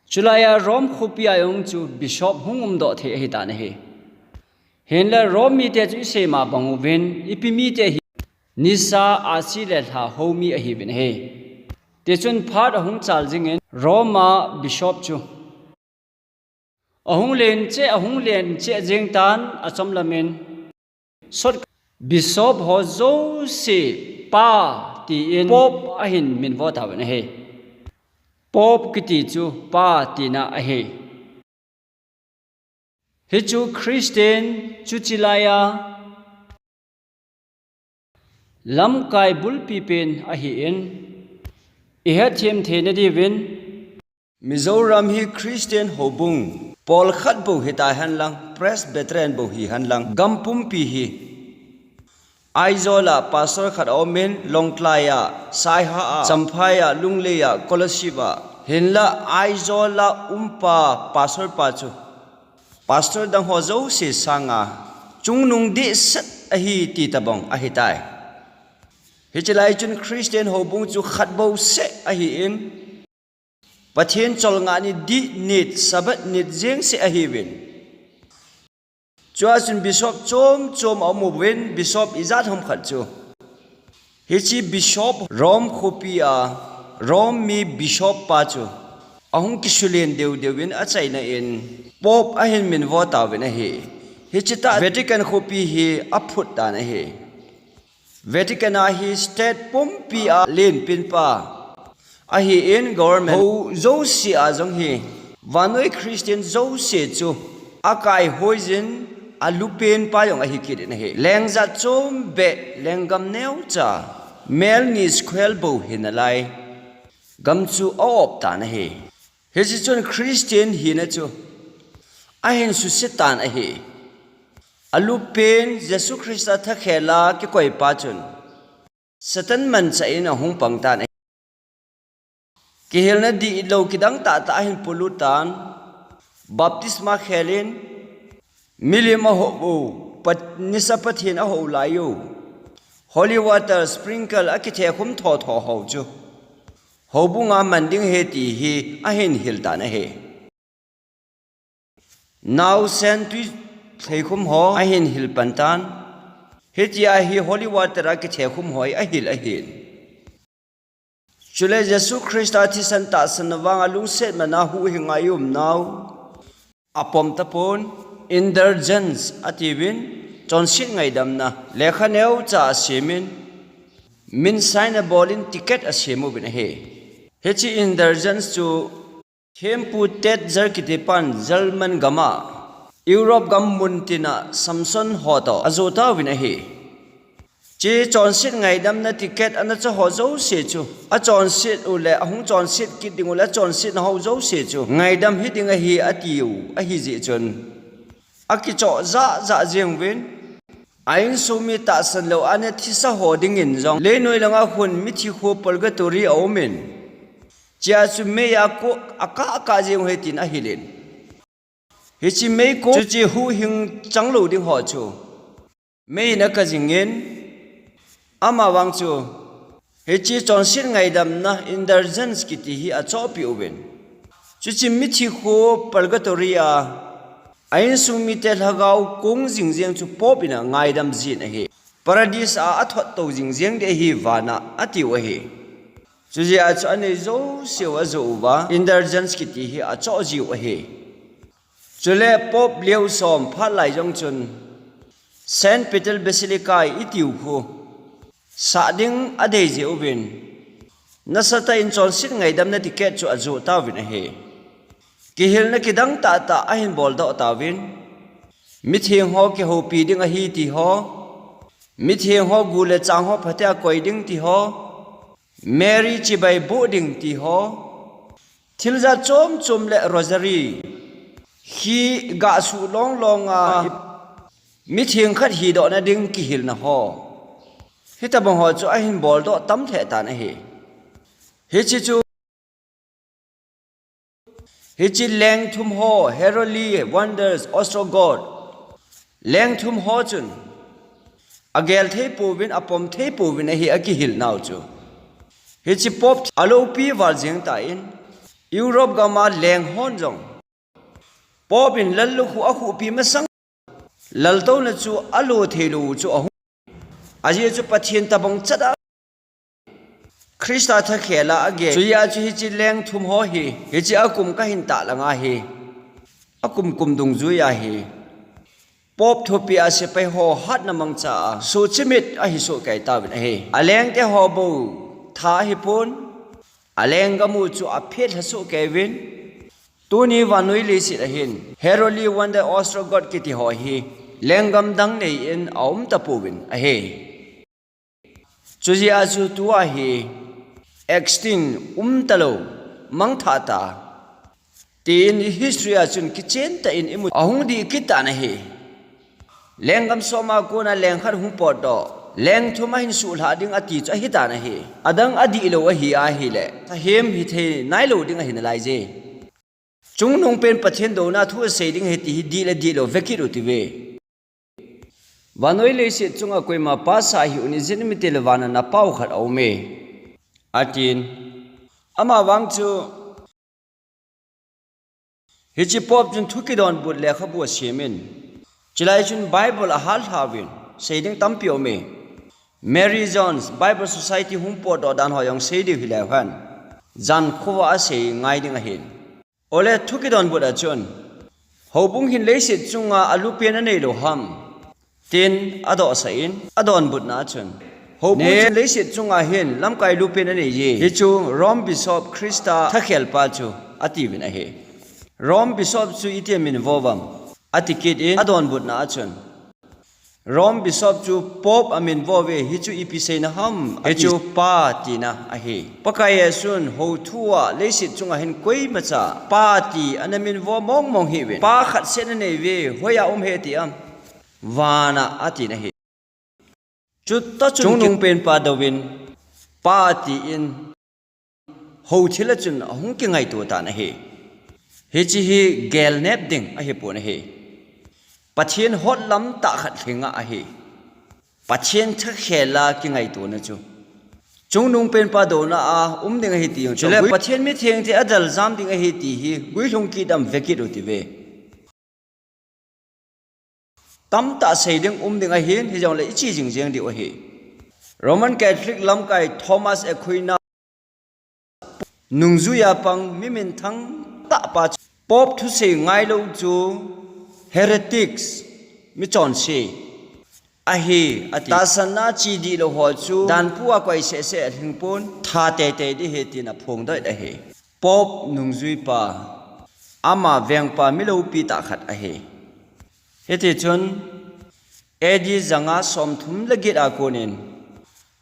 Chulaia Rome khopia jong chu Bishop hung umdoh thei ahitan ahi. Hinla Rome mite chu isei ma banguvin, ipi mite hi nisa, ahsi le lha hou mi ahiuvin ahi. Tichun phat ahung chal jingin Rome a Bishop chu ahung len cheh, ahung len cheh jengtan, achomlamin sot Bishop ho jouse Pa tin Pope ahin minvo tauvin ahi. Pope kiti chu Pa tina ahi. Hichu Christian chuche laia lamkai bulpi pen ahin, ihethem theina diuvin, Mizoram hi Christian houbung polkhat bou hitahen lang, Presbyterian bou hihen lang, gam pumpi hi Aizawl a pastor khat a um in, Lawngtlai a, Saiha a, Champhai a, Lunglei a, Kolasib a, hinla Aizawl a um pa pastor pa chu, pastor dang ho jouse sanga chungnung dehset ahi ti tabang ahitai. Hiche lai chun Christian houbung chu khat bou seh ahi in, Pathen cholngah ni dih nit, Sabbath nit jeng seh ahi uvin. Chua chun bishop chom chom a um uvin, bishop ijat ham khat chu. Hiche bishop Rome khopi a, Rome mi bishop pa chu ahung kisulen deu deu in achaina in Pope ahin minvo tauvin ahi. Hiche tah Vatican khopi hi aphut tan ahi. Vatican a hi state pumpi a lenpen pa ahi in, government ho jouse a jong hi vannoi Christian jouse chu akaihoi jin alupen pa jong ahi kit in ahi. Leng jat chom beh, lenggam neocha, mel ni square bou hinalai gam chu a-op tan ahi. Hiche chun Christian hina chu ahin suse tan ahi. Alupen Jesu Christa thakhel a kikoi pa chun Satan manchah in ahung pang tan ahi. Kihilna dihlou kidang tahtah ahin polut tan, baptisma khel in, milim ahou u, Pat-, nisa Pathen ahou lai u, holy water sprinkle akithehkhum thotho ho chu houbung a man ding ahi ti hi ahin hil tan ahi. Naosen tui theikhum ho ahin hil pan tan. Hitia hi holy water a kithehkhum ho hi ahil ahin. Chule Jesu Christa thisan tahsan na vang a lungset man a huhhing a i um nau apom tapon, indulgence atiuvin, chonset ngaidamna lekha neocha asem in, min sign abol in ticket asem uvin ahi. Hiche indulgence chu Thempu Tetzel kiti pan German gam a, Europe gam muntin a Samson ho toh ajoh tauvin ahi. Hiche chonset ngaidamna ticket ana cho ho jouse chu, achonset u le ahung chonset kit ding u le achonset na ho jouse chu ngaidam hiding ahi atiu ahi jeh chun, akichoh jah jah jeng uvin, a insung mi tahsan lou a ana thisa ho dingin jong leinoi langa khun mithi kho purgatory a um in, hichea chu mei a ko akah akah jeng u ahi tin ahil in. Hiche mei ko chu hiche huhhing chang lou ding ho chu mei in akah jing in, ama vang chu hiche chonset ngaidamna indulgence kiti hi achohpeh uvin. Chuche mithi kho purgatory a, a insung mite lhagao kong jing jeng chu Pope in angaidam jin ahi. Paradise a athot tou jing jeng ding ahi van a atiu ahi. Chujeh a chu anei jouse u ajoh uva, indulgence kiti hi achoh jiu ahi. Chule Pope Leo som phat lai jong chun, Saint Peter Basilica itiu khu sah ding adei jeh uvin, nasatah in chonset ngaidamna ticket chu ajoh tauvin ahi. Kihilna kidang tahtah ahin boldoh tauvin, mitheng ho kihoupi ding ahi ti ho, mitheng ho gu le chang ho phatea koi ding ti ho, Mary chibai boh ding ti ho, thil jat chom chom le rosary, hi gah suh long long a mitheng khat hidohna ding kihilna ho, hitobang ho chu ahin boldoh tam lheh tan ahi. Hiche chu, hiche leng thum ho, Heruli, Wonders, Ostrogoth, leng thum ho chun agel thei pouvin, apom thei pouvin ahi akihil nau chu. Hiche Pope aloupi val jeng tan, Europe gam a leng hon jong Pope in lallukhuh akhuhpi masang, laltouna chu alo theilou chu ahung. Ajeh chu Pathen tobang chat a Christa thakhel a agel. Chujeh a chu hiche leng thum ho hi, hiche akum kahin tahlang a hi, akum kum dungjui a hi, Pope thupeh a sepai ho hatna mangcha a suhchimit ahi sohkei tauvin ahi. Alengte ho bou tha ahipon, alenggam u chu aphet lha sohkei uvin, tuni vannoi leiset a hin Heruli, Wonder, Ostrogoth kiti ho hi lenggam dang nei in aum tapouvin ahi. Chujeh a chu tua hi extinct, umtalou, mangthah ta, tin history a chun kichen tah in imu, ahung dih kit tan ahi. Lenggam som a kona leng khat hung potdoh, leng thum ahin suhlha ding ati chu ahitan ahi. Adang adihlou ahi ahile, sahem hithei nailou ding ahi nalaiye. Chungnungpen Pathen douna thu asei ding ahi ti hi dih le dihlou vekit u tive. Vannoi leiset chunga koima pasah hih un, Egypt mite le vana napau khat aume, atin. Amavang chu hiche Pope chun thu kidonbut lekhabu asemin, chulai chun Bible ahallhauvin, sei ding tampi aume. Mary Jones, Bible Society hung potdoh dan ho jong sei diu hileu hen, jan khovah a sei ngai ding ahin. Ole thu kidonbut a chun, houbung hin leiset chunga alupen aneilou ham, tin adohsah in, adonbutna a chun, houbung hin leiset chunga hin lamkai lupen aneiye, hichu Rome Bishop Christa thakhelpa chu, atiuvin ahi. Rome Bishop chu iti amin vo uvam, ati kit in, adonbutna a chun, Rome Bishop chu Pope amin vo uve, hichu ipi seina ham, hichu Pa tina ahi. Pakai Jesun houthua leiset chunga hin koimacha Pa ti ana min vo mongmong hih uvin, Pa khat seh anei uve, hoiya um ham ti am, vana atina ahi. Chuta chun chungnungpen pa douvin, Pa tin, houthil a chun ahung kingaito tan ahi. Hiche hi gelnep ding ahipon ahi. Pathen hotlam tah khat lhinga ahi. Pathen thakhela kingaitona chu, chungnungpen pa douna a um ding ahi ti jong chu, chule Pathen mithengte adel jam ding ahi ti hi guilhung kit dam vekit u tive. Tamtah sei ding um ding ahin, hijongle iche jingjeng diu ahi. Roman Catholic lamkai Thomas Aquinas, nungjuiya pang mi minthang tah pa chu, Pope thusei ngailou chu heretics, michonse ahi, ati. Tahsanna che dihlou ho chu danpua koi sehseh alhingpon, tha teitei ding ahi tin aphongdoh ahi. Pope nungjuipa, ama vengpa mi loupi tah khat ahi. Hitichun, A D janga somthum le get a konin,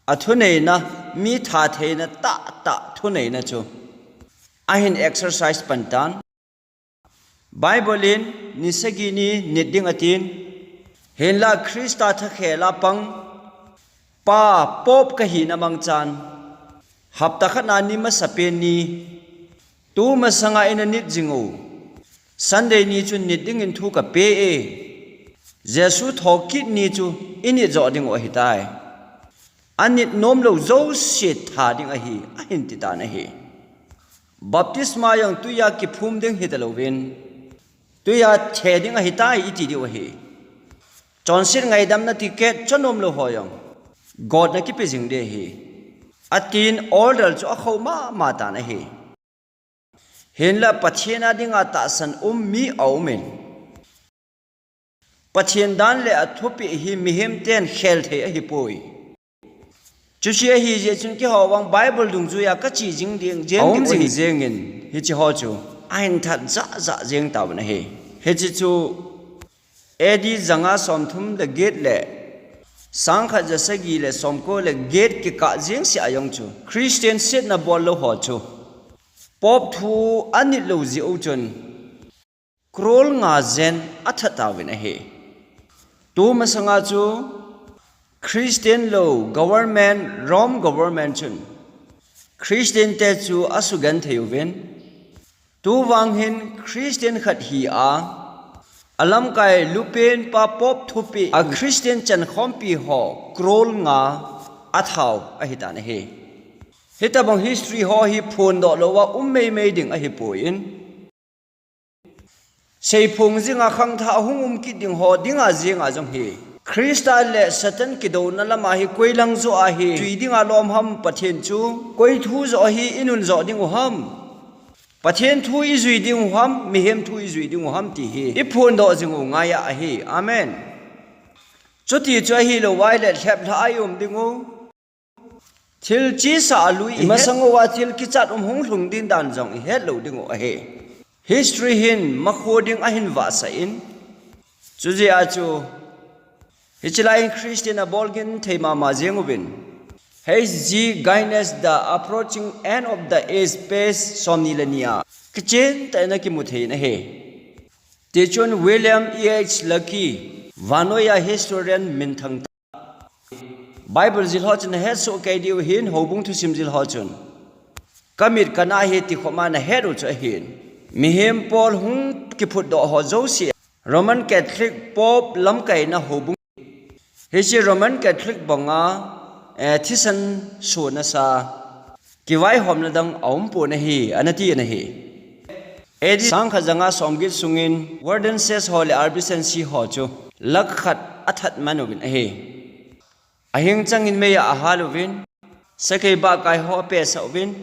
athuneina, mi thatheina tahtah thuneina chu ahin exercise pan tan. Bible in ni sagi ni nit ding atin, hinla Christa thakhela pang, Pa, Pope kahina mangchan, hapta khatna ni masapen ni, tumasanga ina nit jing u, Sunday ni chu nit dingin thu kape e, Jesu thokit ni chu init joh diu ahitai. Anit nomlou jouse tha ding ahi, ahin titan ahi. Baptisma jong tuiya kiphum ding hitalouvin, tuiya the ding ahitai iti diu ahi. Chonset ngaidamna ticket cho nomlou ho jong gotna kipe jing ding ahi, atin order chu akhou mama tan ahi. Hinla Pathen a dinga tahsan um mi aumin, Pathen dan le athupeh hi mihemten khel thei ahipoi. Chuche ahijeh chun keiho vang Bible dungjuiya kache jing ding, jeng aum jing jengin, hiche ho chu ahin that jahjah jeng tauvin ahi. Hiche chu A D janga somthum le get le sangkhat jasagi le somko le get kikah jeng seh a jong chu, Christian setna bollou ho chu, Pope thu anit lou jeh u chun, crore nga jen athat tauvin ahi. Tumasanga chu Christian lou government, Rome government chun Christian te chu asugenthei uvin, tuvang hin Christian khat hi a, alamkai lupenpa Pope thupeh a Christian chankhompi ho crore nga athau ahitan ahi. Hitobang history ho hi phondoh louva um meimei ding ahipoi in, seiphong jinga khangthah ahung um kit ding ho dinga jenga jong hi, Christa le Satan kidouna lama hi koi lang joh ahi jui dinga lom ham, Pathen chu koi thu joh ahi inun joh diu ham, Pathen thu ijui diu ham, mihem thu ijui diu ham ti hi iphondoh jing u ngaiya ahi. Amen. Chuti chu ahilouva ahile lheplhah a ium diu, thil chesa alui imasang uva thil kichat um hung lhung ding dan jong ihet lou diu ahi. History hin makho ding ahin vahsah in, chujeh a chu hiche lai in Christian abol genthei mama jeng uvin, H G Guinness, The Approaching End of the Age, page somni le ni a kichen tah in akimu thei in ahi. Tichun William E H Lucky, vannoiya historian minthang tah, Bible jil ho chun nahet soh kei diu ahin, houbung thusim jil ho chun. Kamit kana hi ti khoma nahet u chu ahin. Mihem pol hung kiphutdoh ho jouse. Roman Catholic Pope lamkaina houbung. Hiche Roman Catholic banga, eh, thisan sona sa kivaihomna dang aumpon ahi, anati anahi. A D sangkhat janga somget sungin Waldenses ho le Albigenses ho chu lakh khat athat man uvin ahi. Ahing changin meiya ahal uvin, sakei bahkai ho apehsah uvin,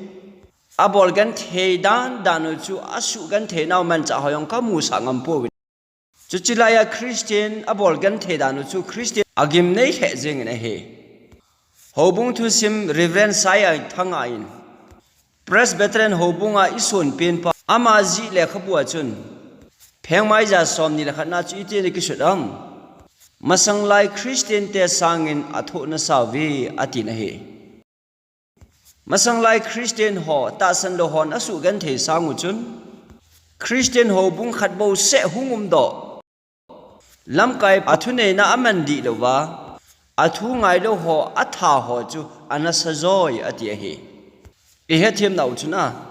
abol genthei dan dan u chu asuh genthei nau manchah ho jong kamusah ngam pouvin. Chuche laiya Christian abol genthei dan u chu Christian agimnei lheh jengin ahi. Houbung thusim Reverend Sai Thanga in Presbyterian houbunga isonpen pa ama jih lekhabua chun, phengmai ja somni le khatna chu iti ana kisut am? Masanglai Christian te sangin athoh nasa uve atin ahi. Masanglai Christian ho tahsan lou hon asuh genthei sang u chun, Christian houbung khat bouseh hung umdoh, lamkai a thuneina aman dih louva, athu ngailou ho atha ho chu anasa joi ati ahi. Ihethem nau chun a,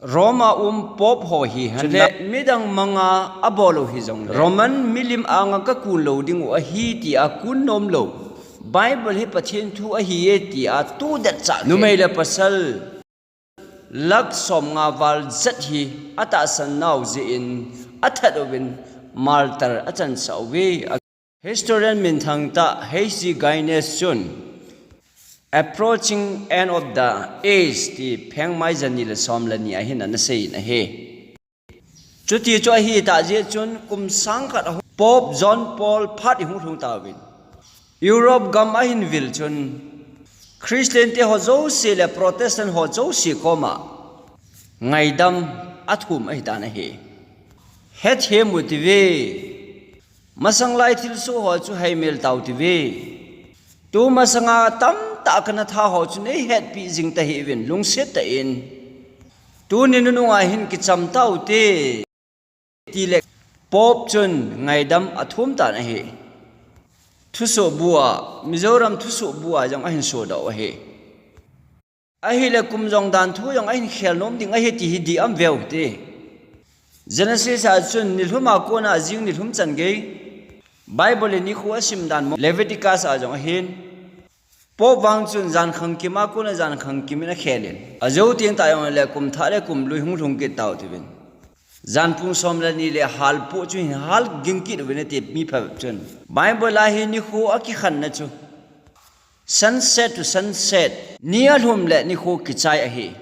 Roma um Pope ho hihen le midang manga abol u hijongle, Roman milim anga kakun lou dingu ahi tia kun nomlou, Bible hi Pathen thu ahiye tia tudet chah numei le pasal lakh somnga val jet hi atahsan nau jeh in athat uvin martyr achansah uve. Historian minthang tah H G Guinness chun Approaching End of the Age ti phengmai jani le som le ni ahin anaseiyin ahi. Chuti chu ahitah jeh chun kum sangkhat ahung Pope John Paul phat ihung lhung tauvin, Europe gam ahin vil chun Christian te ho jouse le Protestant ho jouse koma ngaidam athum ahitan ahi. Hethem u tive. Masanglai thilsoh ho chu heimel tau tive. Tumasanga tamtah kana tha ho chu neihetpi jing tahih uvin, lungset tah in. Tuni nununga hin kicham taute, tile Pope chun ngaidam athum tan ahi. Thusoh bua, Mizoram thusoh bua jong ahin sodoh u ahi. Ahile kum jong dan thu jong ahin khel nom ding ahi ti hi dih am veu hite. Genesis a chun nilhum a kona jing nilhum chan gei Bible in nikho asim dan mo, Leviticus a jong ahin. Pope vang chun jan khangkim a kona jan khangkim in akhelin. Ajo teng tah jongle kum thah le kum lui hung lhung kit tau tivin. Jan pung som le ni le hal poh chu hin hal ging kit uvin ati mi phabep chun. Bible a hi nikho akikhenna chu sunset to sunset, ni alhum le nikho kichai ahi.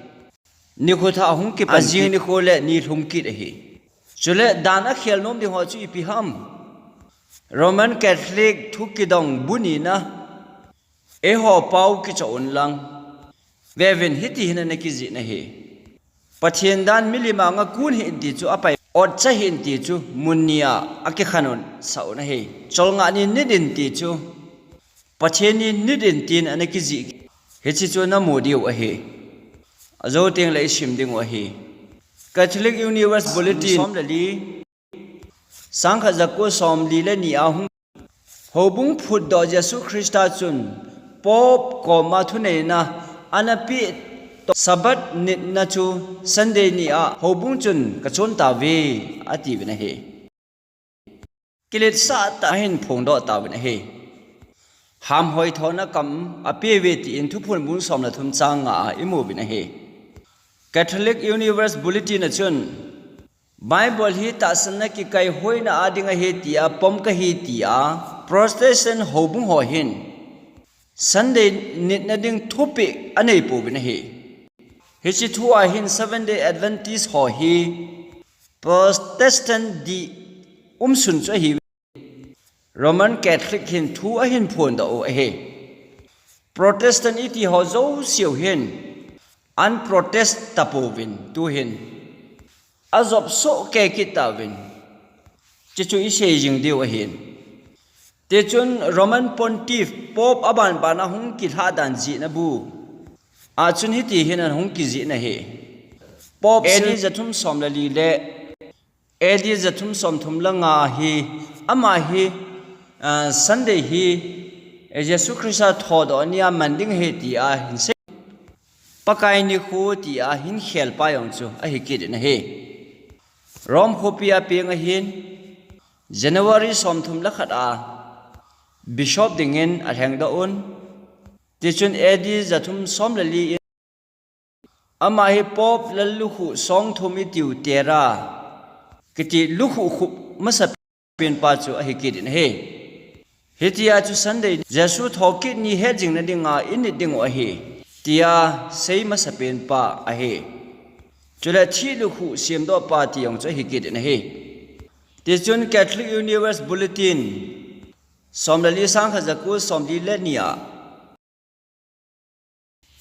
Nikho thah ahung kipan, ajing nikho le ni lhum kit ahi. Chule dan akhel nom ding ho chu ipi ham? Roman Catholic thu kidong bu nina. Eiho pau kichoh un lang. Veuvin hiti hin ana kijih ahi. Pathen dan milim anga kun hih in ti chu apai. Otcha hih in ti chu mun nia akikhen un sah un ahi. Cholngah ni nit in ti chu Pathen ni nit in tin ana kijih. Hiche chu namu diu ahi. Ajo teng le isim dingu ahi. Catholic Universe Bulletin som le li, sangkhat jako som li le ni a hung. Houbung phutdoh Jesu Christa chun Pope koma thuneina ana peh toh Sabbath nitna chu Sunday ni a houbung chun kachon tauve atiuvin ahi. Kiletsah tah ahin phongdoh tauvin ahi. Hamhoi thouna kam apeuve tin Thuphon bung som le thum chang nga a imuvin ahi. Catholic Universe Bulletin a chun Bible hi tahsanna kikaihoina a ding ahi tia pom kahi tia Protestant houbung ho hin Sunday nitna ding thupeh anei pouvin ahi. Hiche thu a hin Seventh Day Adventist ho hi Protestant dih umsun chu ahi. Roman Catholic hin thu ahin phondoh u ahi. Protestant iti ho jouseu hin an protest tapouvin tuhin ajop soh kei kit tauvin. Chuchu isei jing diu ahin. Tichun Roman Pontiff Pope abanbana hung kilhah dan jihna bu a chun hiti hin ahung kijih ahi. Pope A D jathum som le li le A D jathum som thum le nga hi, ama hi, ah, Sunday hi Jesu Christa thodoh nia man ding ahi tia hin sei. Pakai nikho tia hin khel pa jong chu ahi kit in ahi. Rome khopi a peng ahin, January somthum le khat a Bishop dingin alhengdoh un. Tichun A D jathum som le li in ama hi Pope lallukhuh songthum itiu tera kiti lukhuh khup masapen pa chu ahi kit in ahi. Hitia chu Sunday Jesu thokit ni hetjing nadinga init diu ahi, tia sei masapen pa ahi. Chule thilukhuh semdoh pa ti jong chu ahi kit in ahi. Tichun Catholic Universe Bulletin, som le li, sangkhat jako somli le ni a,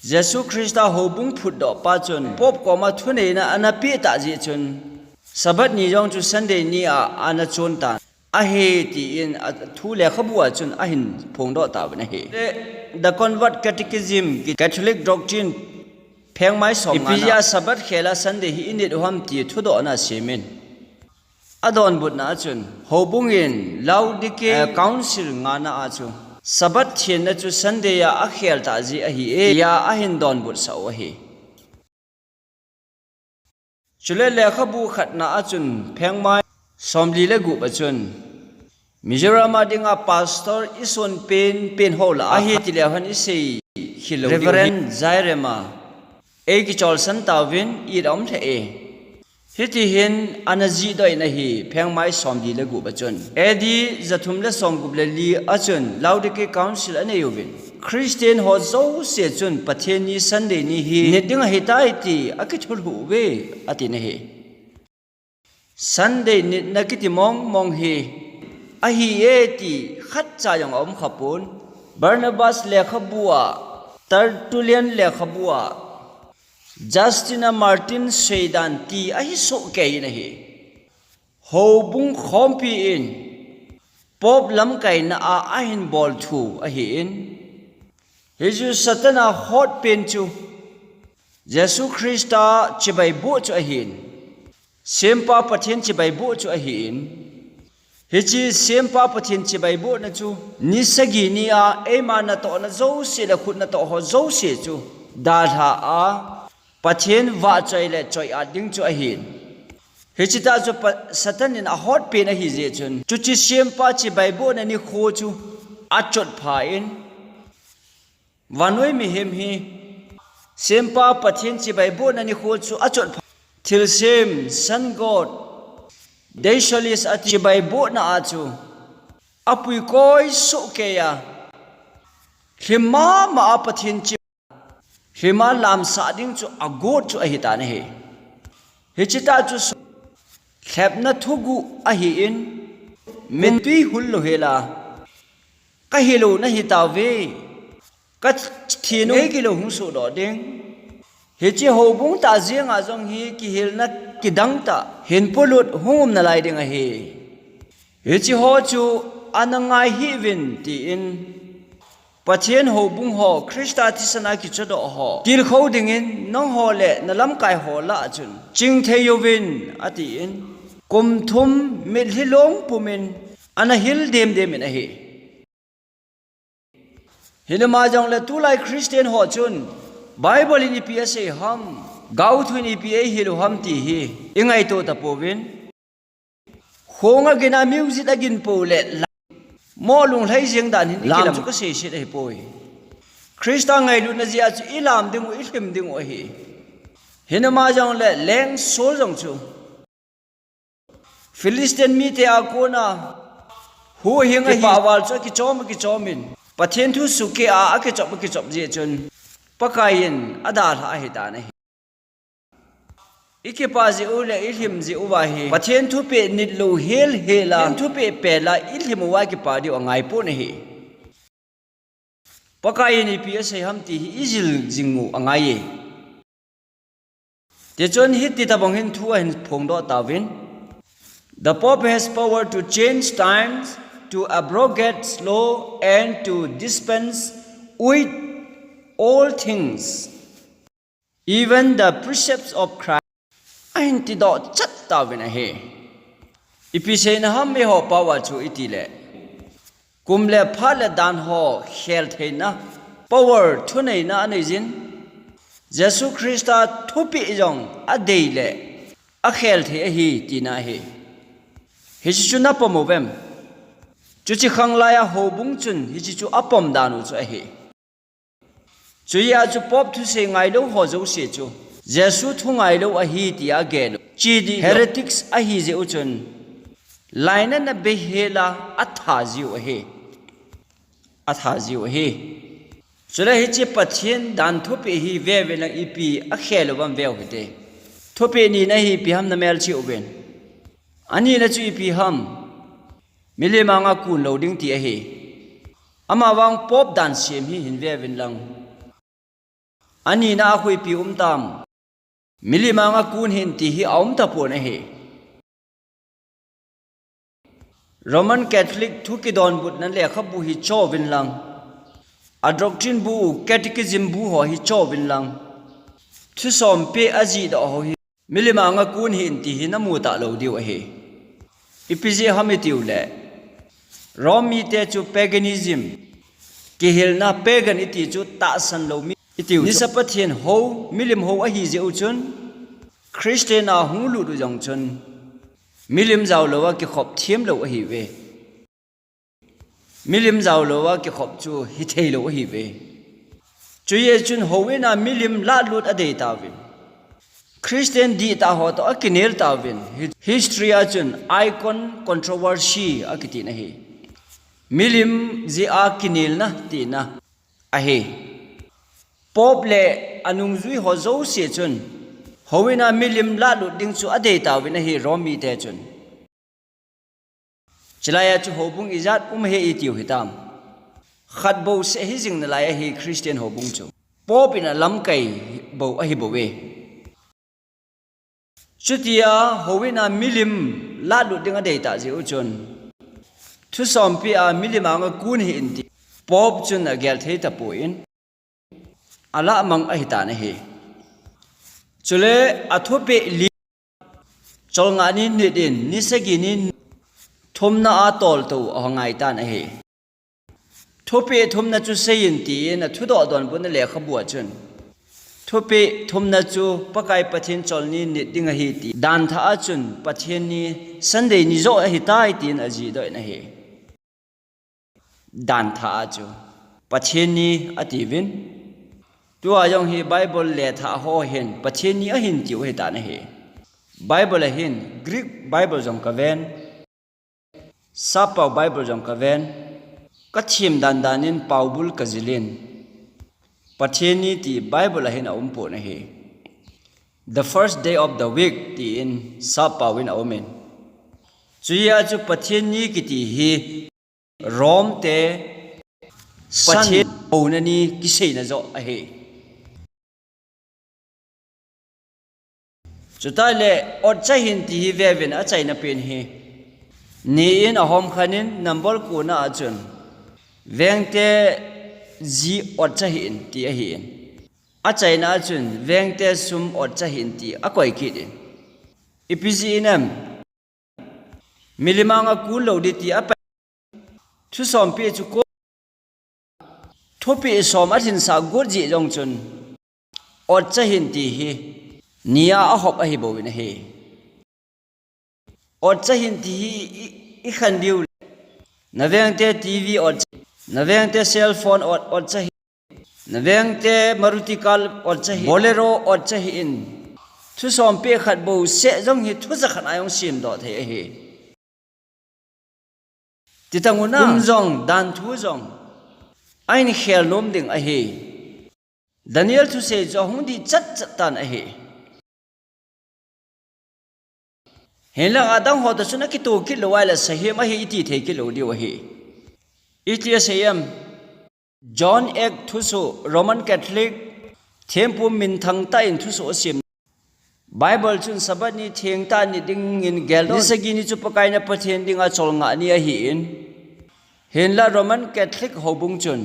Jesu Christa houbung phutdoh pa chun Pope koma thuneina ana peh tah jeh chun, Sabbath ni jong chu Sunday ni a ana chon tan ahi, tiin athu lekhabu a chun ahin phongdoh tauvin ahi. The Convert's Catechism, Catholic Doctrine, phengmai somnga na, ipi jeh a Sabbath khel a Sunday hi init u ham ti thudohna semin. Adonbutna a chun, houbung in Laodicea, eh, Council ngana a chu, Sabbath thenna chu Sunday a akhel tah jeh ahi e, tia ahin donbut sah u ahi. Chule lekhabu khatna a chun, phengmai somli le gup a chun, Mizoram a dinga pastor ison pen pen ho lah a ahi ti leu hen isei hilou diu ahi. Reverend Zairem a ei kicholsan tauvin, it aum lheh e. Hiti hin ana jihdoh in ahi, phengmai somli le gup a chun. A D jathum le somgup le li a chun Laodicea Council anei uvin, Christian ho jouse chun Pathen ni Sunday ni hi nit ding ahitai ti akithulhuh uve, atin ahi. Sunday nitna kiti mong mong hi ahi e ti khatcha jong aum khapon. Barnabas lekhabu a, Tertullian lekhabu a, Justin a Martin seidan ti ahi sohkei in ahi. Houbung khompi in Pope lamkaina a ahin bol thu ahin, hichu Satan a hotpen chu Jesu Christa chibai boh chu ahin, Sempa Pathen chibai boh chu ahin, hiche Sempa Pathen chibai bohna chu ni sagi ni a eima natohna jouse le khut natoh ho jouse chu dalha a Pathen vahchoi le choi-at ding chu ahin. Hiche tah chu Pa-, Satan in ahotpen ahi jeh chun, chuche Sempa chibai bohna nikho chu achotpha in, vannoi mihem hi Sempa Pathen chibai bohna nikho chu achotpha, thilsem, sun god, Deisolis ati chibai bohna a chu apuikoi sohkei a, lhim mama a Pathen chi lhima lamsah ding chu agot chu ahitan ahi. Hiche tah chu lhepna thuguh ahin, mittui hul louhel a, kahilou nahi tauve, kathi nung eikilou hung sohdoh ding. Hiche houbung tah jenga jong hi kihilna kidang tah hin polut hung um nalai ding ahi. Hiche ho chu ana ngai hih uvin, tiin Pathen houbung ho, Christa thisan a kichodoh ho tilkhou dingin nangho le nalamkai ho lah a chun chingthei uvin, atin, kum thum mitlhi long pumin ana hil demdem in ahi. Hinama jongle tulai Christian ho chun Bible in ipi asei ham, gaothu in ipi eihil u ham ti hi ingaito tapouvin, khong agin a music agin pou le la-, mo lunglhai jeng dan hin ikilam chu kaseiset ahipoi. Christa ngailutna jeh a chu ilam dingu, ilhim dingu ahi. Hinama jongle lengsol jong chu Philistine mite a kona huhhing ahi, kipah val chu akichom akichom in, Pathen thu sukeh a akichop akichop jeh chun Pakai in adalhah ahitan ahi. Ikipah jeh u le ilhim jeh uva hi Pathen thupeh nitlou helhel a, Pathen thupeh pel a ilhim uva kipah diu angaipon ahi. Pakai in ipi asei ham ti hi ijil jing u angaiye. Tichun hiti tobang hin thu ahin phongdoh tauvin, the Pope has power to change times, to abrogate law and to dispense with all things, even the precepts of Christ, ahin tidoh chat tauvin ahi. Ipi seina ham eiho power chu itile, Kum le phat le dan ho khel theina, power thuneina anei jin, Jesu Christa thupeh jong adei le akhel thei ahi tina ahi. Hiche chu napom uvem? Chuche khanglai a houbung chun hiche chu apom dan u chu ahi. Chuhia chu Pope thusei ngailou ho jouse chu Jesu thu ngailou ahi tia agel u. Chidi heretics ahi jeh u chun lainatna beihel a atha jiu ahi. Atha jiu ahi. Chule hiche Pathen dan thupeh hi veve lang ipi akhel uvem veu hite. Thupeh nina hi ipi ham namelchih uvin. Anina chu ipi ham? Milim anga kun lou ding ti ahi. Amavang Pope dan sem hi hin veuvin lang. Anina a khu ipi um tam? Milim anga kun hih in ti hi aum tapon ahi. Roman Catholic thu kidonbutna lekhabu hi chouvin lang, a doctrine bu, catechism bu ho hi chouvin lang, thusompeh ajihdoh ho hi milim anga kun hih in ti hi namu talou diu ahi. Ipi jeh ham itiu le, Rome mite chu paganism, kihilna pagan iti chu tahsan lou mi itiu chu nisa pathen hou, milim hou ahi jeh u chun, Christian a hung lut u jong chun milim jaolou a kikhop themlou ahiuve. Milim jaolou a kikhop chu hitheilou ahiuve. Chuhijeh chun houin a milim lahlut adei tauvin, Christian dihtah ho toh akinel tauvin, hi-, history a chun Icon Controversy akiti na ahi. Milim jeh a kinelna tina ahi. Pope le anungjui ho jouse chun houin a milim lahlut ding chu adei tauvin ahi, Rome mite chun. Chulai a chu houbung ijat um ahi itiu hitam? Khat bouseh hijing nalai ahi Christian houbung chu. Pope in alamkai bou ahibouve. Chutia houin a milim lahlut ding adeitah jeh u chun, thusompeh a milim anga kun hih in ti Pope chun agel thei tapon, alahmang ahitan ahi. Chule athupeh li, cholngah ni nit in, ni sagi ni thumna a toltou ahung ngai tan ahi. Thupeh thumna chu seiyin tin athudoh donbutna lekhabu a chun, thupeh thumna chu Pakai Pathen cholni nit ding ahi ti, danthah a chun Pathen ni, Sunday ni joh ahitai tin ajihdoh in ahi. Danthah a chu Pathen ni atiuvin, tua jong hi Bible lethah ho hin Pathen ni ahin tiu ahitan ahi. Bible a hin, Greek Bible jong kaven, Sappao Bible jong kaven, kathem dandan in paobul kajil in, Pathen ni ti Bible a hin aumpon ahi. The first day of the week tin Sappao in aumin, chuhia chu Pathen ni kiti hi Rome te Pathen houna ni kiseina joh ahi. Chuteng le otcha hih in ti hi veuvin, achaina pen hi ni in ahomkhen in number kona a chun vengte ji otcha hih in ti ahin, achaina a chun vengte sum otcha hih in ti akoi kit in, ipi jeh inem? Milim anga kun lou ding ti apan, thusompeh chu ko, thupeh som alhinsah got jeh jong chun otcha hih in ti hi nia ahop ahibouvin ahi. Otcha hih in ti hi i, ikhen diu le, navengte TV otcha, navengte cellphone ot, otcha hih, navengte Maruti car otcha hih, Bolero otcha hih in, thusompeh khat bouseh jong hi thu jakhat a jong semdoh thei ahi. Titang u na, kum jong, danthu jong ahin khel nom ding ahi. Daniel thusei chu ahung dih chatchat tan ahi. Hinlah adang ho toh chun akitoh kit lou ahile sahem ahi iti thei kit lou diu ahi. Iti asei em? John eight thusoh, Roman Catholic thempu minthang tah in thusoh asem. Bible chun Sabbath ni thengtah ni dingin geldoh, ni sagi ni chu Pakai na Pathen dinga cholngah ni ahin, hinlah Roman Catholic houbung chun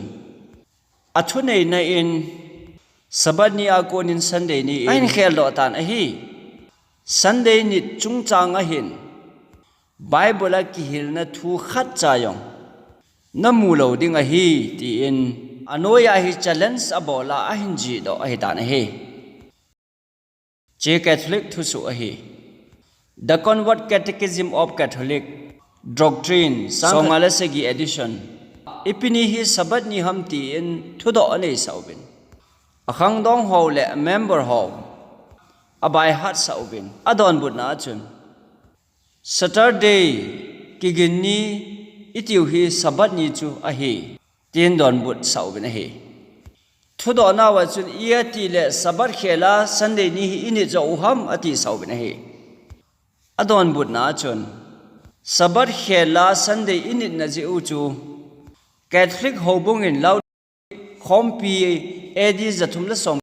athuneina in Sabbath ni a konin Sunday ni in ahin kheldoh tan ahi. Sunday ni chungchang ahin Bible a kihilna thu khatcha jong namu lou ding ahi, tin anoiya hi challenge abol a ahin jihdoh ahitan ahi. Hiche Catholic thusoh ahi. The Convert's Catechism of Catholic Doctrine, sangkhat somnga le sagi edition. Ipi ni hi Sabbath ni ham tin thudoh aneisah uvin, akhangdong ho le member ho abaihatsah uvin, adonbutna a chun, Saturday, kigin ni itiu hi Sabbath ni chu ahi, tin donbutsah uvin ahi. Thudohnauva chun, iti le Sabbath khel a Sunday ni hi init jou u ham, atisah uvin ahi. Adonbutna a chun, Sabbath khel a Sunday initna jeh u chu Catholic houbung in Laodikia khompi A D jathum le som,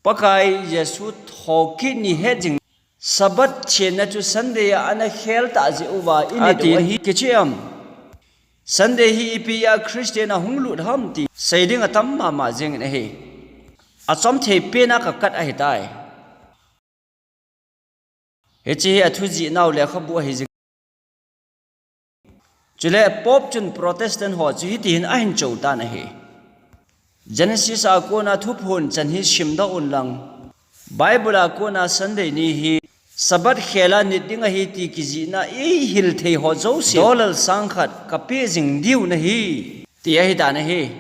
Pakai Jesu thokit ni hetjing, Sabbath chenna chu Sunday a ana khel tah jeh uva init u ahi, kichi am? Sunday hi ipi a Christian ahung lut ham ti seiding atam mama jengin ahi. Achomthei pena kakat ahitai. Hiche hi athu jihnau lekhabu ahi jing. Chule Pope chun Protestant ho chu hitihin ahin choutan ahi. Genesis a kona thuphon chan hi simdoh unlang, Bible a kona Sunday ni hi Sabbath khel a nit ding ahi ti kijihna eihil thei ho jouse dollar sangkhat kapeh jing diu nahi, ti ahitan ahi.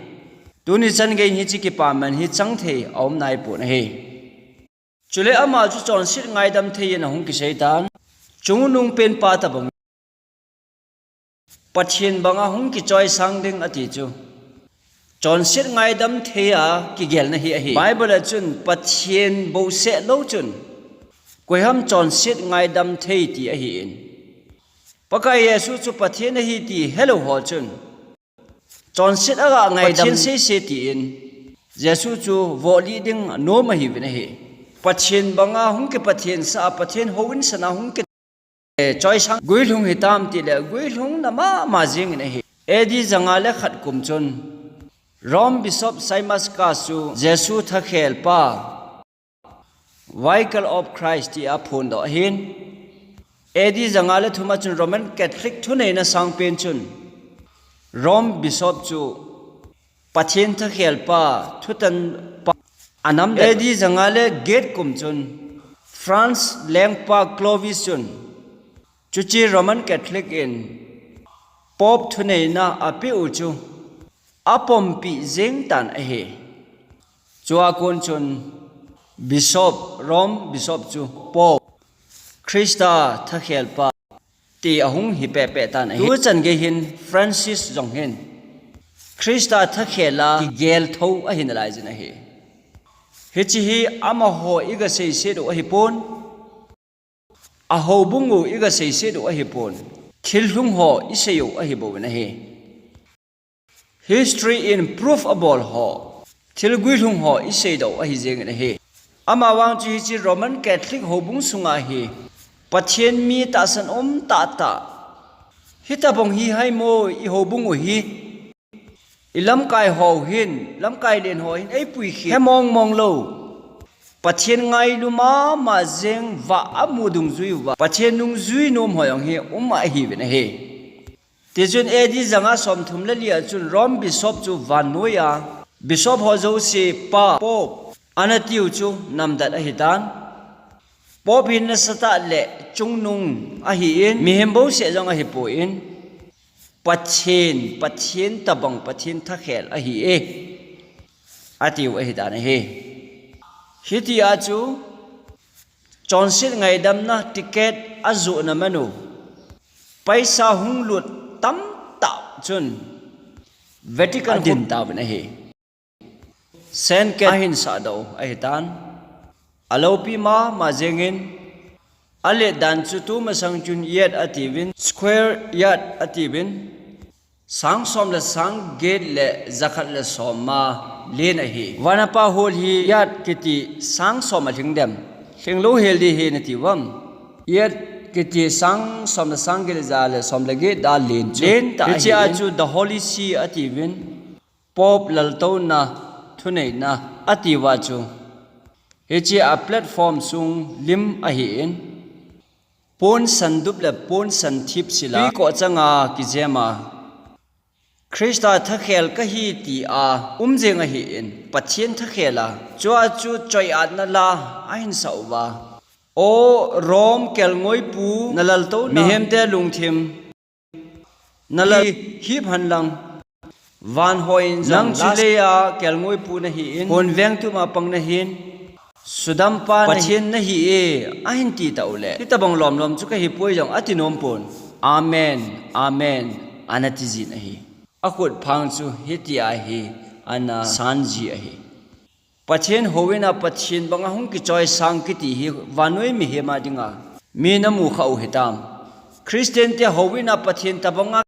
Tuni chan geiyin hiche kipaman hi changthei aum naipon ahi. Chule ama chu chonset ngaidam thei in ahung kiseitan, chungnung penpa tobang, Pathen banga hung kichoisang ding ati chu chonset ngaidam thei a kigelna hi ahi. Bible a chun Pathen bouseh lou chun koiham chonset ngaidam thei ti ahin, Pakai Jesu chu Pathen ahi ti helou ho chun chonset aga ngaidam Pathen seise tin Jesu chu vohlih ding anom ahiuvin ahi. Pathen banga hung kipathen sah a, Pathen houinsana hung kichoisang guilhung hitam tile guilhungna mama jengin ahi. A D janga le khat kum chun Rome Bishop Scymaxus chu Jesu thakhelpa, Vicar of Christ, tia aphondoh ahin, A D janga le thum a chun Roman Catholic thuneina sangpen chun Rome Bishop chu Pathen thakhelpa, thutanpa anamdet. A D janga le get kum chun France lengpa Clovis chun chuche Roman Catholic in Pope thuneina apeh u chu apompi jengtan ahi. Chua kon chun Bishop, Rome Bishop chu Pope, Christa thakhelpa ti ahung hi pehpeh tan ahi. Tuchan gei hin Francis jong hin Christa thakhel a kigel thou ahi nalaijin ahi. Hiche hi amaho iga seiset u ahipon, ahoubung u iga seiset u ahipon, thil lhung ho isei u ahibouvin ahi. History in proof abol ho, thil guilhung ho iseidoh u ahi jengin ahi. Amavang chu hiche Roman Catholic houbung sunga hi Pathen mi tahsan um tahtah hitobang hi haimo, ihoubung u hi ilamkai ho hin, lamkai len ho hin eipui khel, he mongmong lou, Pathen ngailu mama jeng, vah amu dungjui uva Pathen nungjui nom ho jong hi um ahiuvin ahi. Tichun A D janga somthum le li a chun Rome Bishop chu vannoiya Bishop ho jouse pa, Pope, ana tiu chu namdet ahitan. Pope hi nasatah le chungnung ahin, mihem bouseh jong ahipon, Pathen, Pathen tobang, Pathen thakhel ahi e, atiu ahitan ahi. Hitia chu chonset ngaidamna ticket ajohna manu, paisa hunglut tamtah chun Vatican adin tauvin ahi. Saint Cat ahin sahdoh u ahitan. Aloupi mama jengin, alet dan chu tumasang chun yard atiuvin, square yard atiuvin, sang som le sang get le jakhat le som a len ahi. Vanapa hol hi yard kiti sang som alhing dem? Lhinglou hel ding ahi nati uvam? Yard kiti sang som le sang get le ja le som le get a len chu, lentah ahi. Hichea chu The Holy See atiuvin, Pope laltouna thuneina atiuva chu, hichea platform sung lim ahin, ponsan dup le ponsan thip sila twikoh changa kijema Christa thakhel kahi tia um jeng ahin, Pathen thakhel a, chua chu choi-atna la ahin sa uva. O Rome kelngoipu, na laltouna, mihemte lungthim na lal hi, hip hen lang. Van hoi in jong, nang chu leiya kelngoipu nahin, hon veng tuma pang nahin, sudampa nahin, Pathen nahi e, ahin ti tah uleh, hitabang lomlom chu kahi poi jong ati nom pon. Amen, amen, ana ti jin ahi. Akhut phang chu hitia hi ana san ji ahi. Pathen houin a Pathen banga hung kichoisang kiti hi vannoi mihem a dinga mi namu kha u hitam? Christian te houin a Pathen tabanga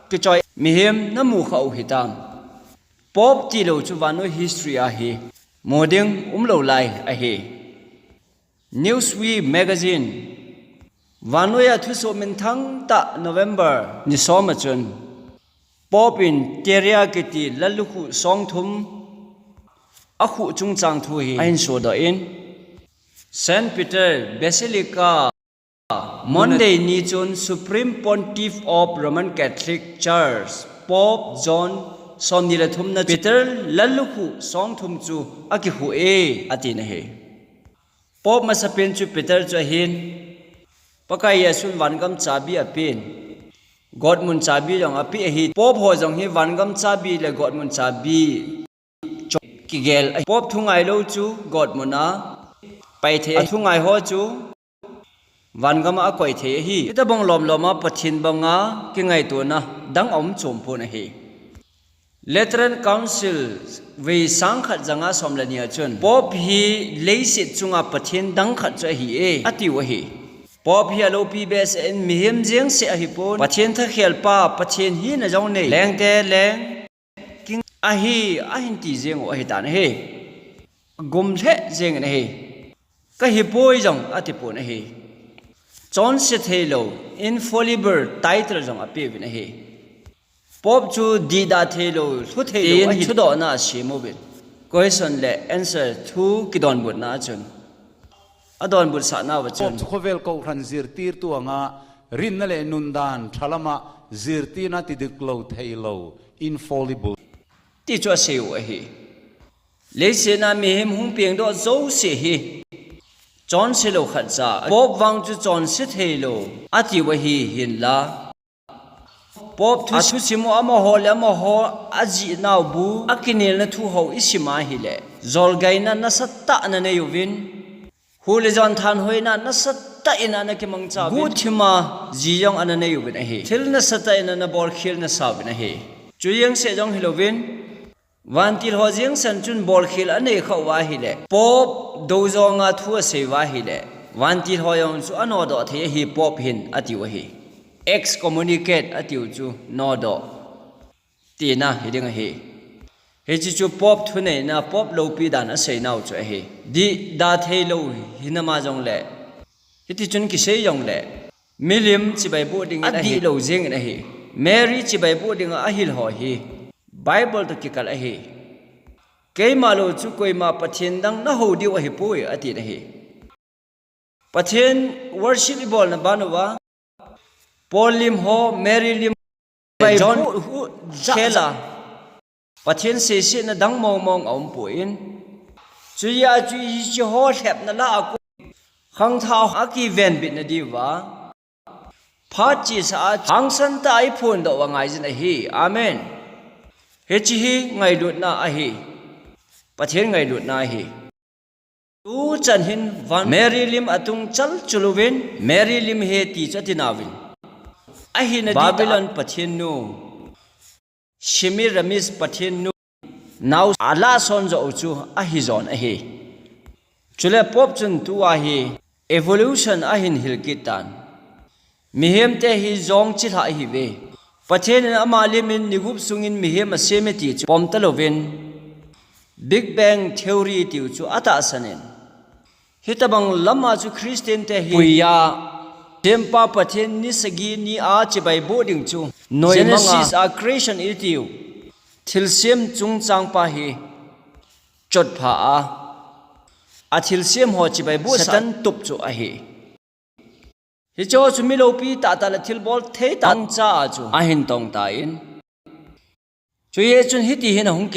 kichoi mihem namu kha u hitam? Pope tilou chu vannoi history a hi mu ding umlou lai ahi. Newsweek magazine, vannoiya thusoh minthang tah November ni som a chun, Pope in Terra kiti lallukhuh song thum akhuh chungchang thu hi ahin sodoh in, Saint Peter Basilica, Monday ni chun Supreme Pontiff of Roman Catholic Church, Pope John somni le thumna Peter lallukhuh song thum chu akikhuh e, atin ahi. Pope masapen chu Peter chu ahin, Pakai Jesun vangam chabi apen, gotmun chabi jong ape ahi. Pope ho jong hi vangam chabi le gotmun chabi chun kigel ahi. Pope thungailou chu gotmun a pai thei, athungai ho chu vangam a akoi thei ahi. Hitabang lomlom a Pathen banga kingaitona dang aum chom pon ahi. Lateran Council vei sang khat janga som le ni a chun, Pope hi leiset chunga Pathen dang khat chu ahi e, atiu ahi. Pope hi alopi behseh in mihem jeng seh ahipon, Pathen thakhel pa, Pathen hina jong nei, lengte leng king ahi, ahin ti jeng u ahitan ahi. Gum lheh jeng in ahi. Kahi poi jong ati pon ahi. Chonse theilou, infallible title jong apeuvin ahi. Pope chu dihdah theilou, lhu theilou ahi, thudohna asem uvin. Question le answer thu kidonbutna a chun, adonbut sahna uva chun, Pope chu khovel kohran jirtirtu anga rinna le nundan thalama jirtirna tidiklou theilou, infallible, ti chu asei u ahi. Leiset a mihem hung pengdoh jouse hi chonse lou khatcha, Pope vang chu chonse theilou atiu ahi. Hinla Pope thu, athusim u amaho le amaho ajih nau bu, akinelna thu ho isim a ahileh, jolgaina nasatah ana nei uvin, hu le jon thanhoina nasatah in ana kimangcha uvin, guhthima ji jong ana nei uvin ahi. Thil nasatah in ana bolkhel nasa uvin ahi. Chu jengseh jong hilouvin, vantil ho jengsan chun bolkhel anei khah uva ahileh, Pope dou jonga thu asei uva ahileh, vantil ho jong chu anodoh thei ahi, Pope hin atiu ahi. Excommunicate atiu chu nodoh tina hiding ahi. Hiche chu Pope thuneina, Pope loupi dan aseinau chu ahi. Dihdah theilou hinama jongleh, hiti chun kisei jongleh, milim chibai boh dingin ahi, adihlou jengin ahi. Mary chibai boh dinga ahil ho hi Bible toh kikal ahi. Keima lou chu koima Pathen dang nahou diu ahipoi, atin ahi. Pathen worship ibolna ban uva, Paul lim ho, Mary lim, John hu, khela Pathen seisetna dang mongmong aumpon, chuia chu hiche ho lhepna lah a kon khangthah a kivenbitna diuva, phat chesa a hangsan tah a iphondoh u angaijin ahi. Amen. Hiche hi ngailutna ahi. Pathen ngailutna ahi. Tuchan hin van Mary lim atung chalchul uvin, Mary lim ahi ti chu atinauvin, ahina Babylon pathennu, Semiramis pathennu, nao alah son joh u chu ahijon ahi. Chule Pope chun tua hi evolution ahin hil kit tan. Mihemte hi jong chilhah ihiuve. Pathen in ama limin ni gup sungin mihem aseme ti chu pomta louvin, Big Bang Theory tiu chu atahsan in, hitabang lama chu Christian te hi puiya, Sempa Pathen ni sagi nia chibai boh ding chu noimanga, Genesis a creation itiu thilsem chungchang pa hi chotpha a, athilsem ho chibai boh Satan tup chu ahi. Hiche ho chu mi loupi tahtah le thilbol thei tah cha a chu ahin tong tan, Chuin Jesun hiti hin ahung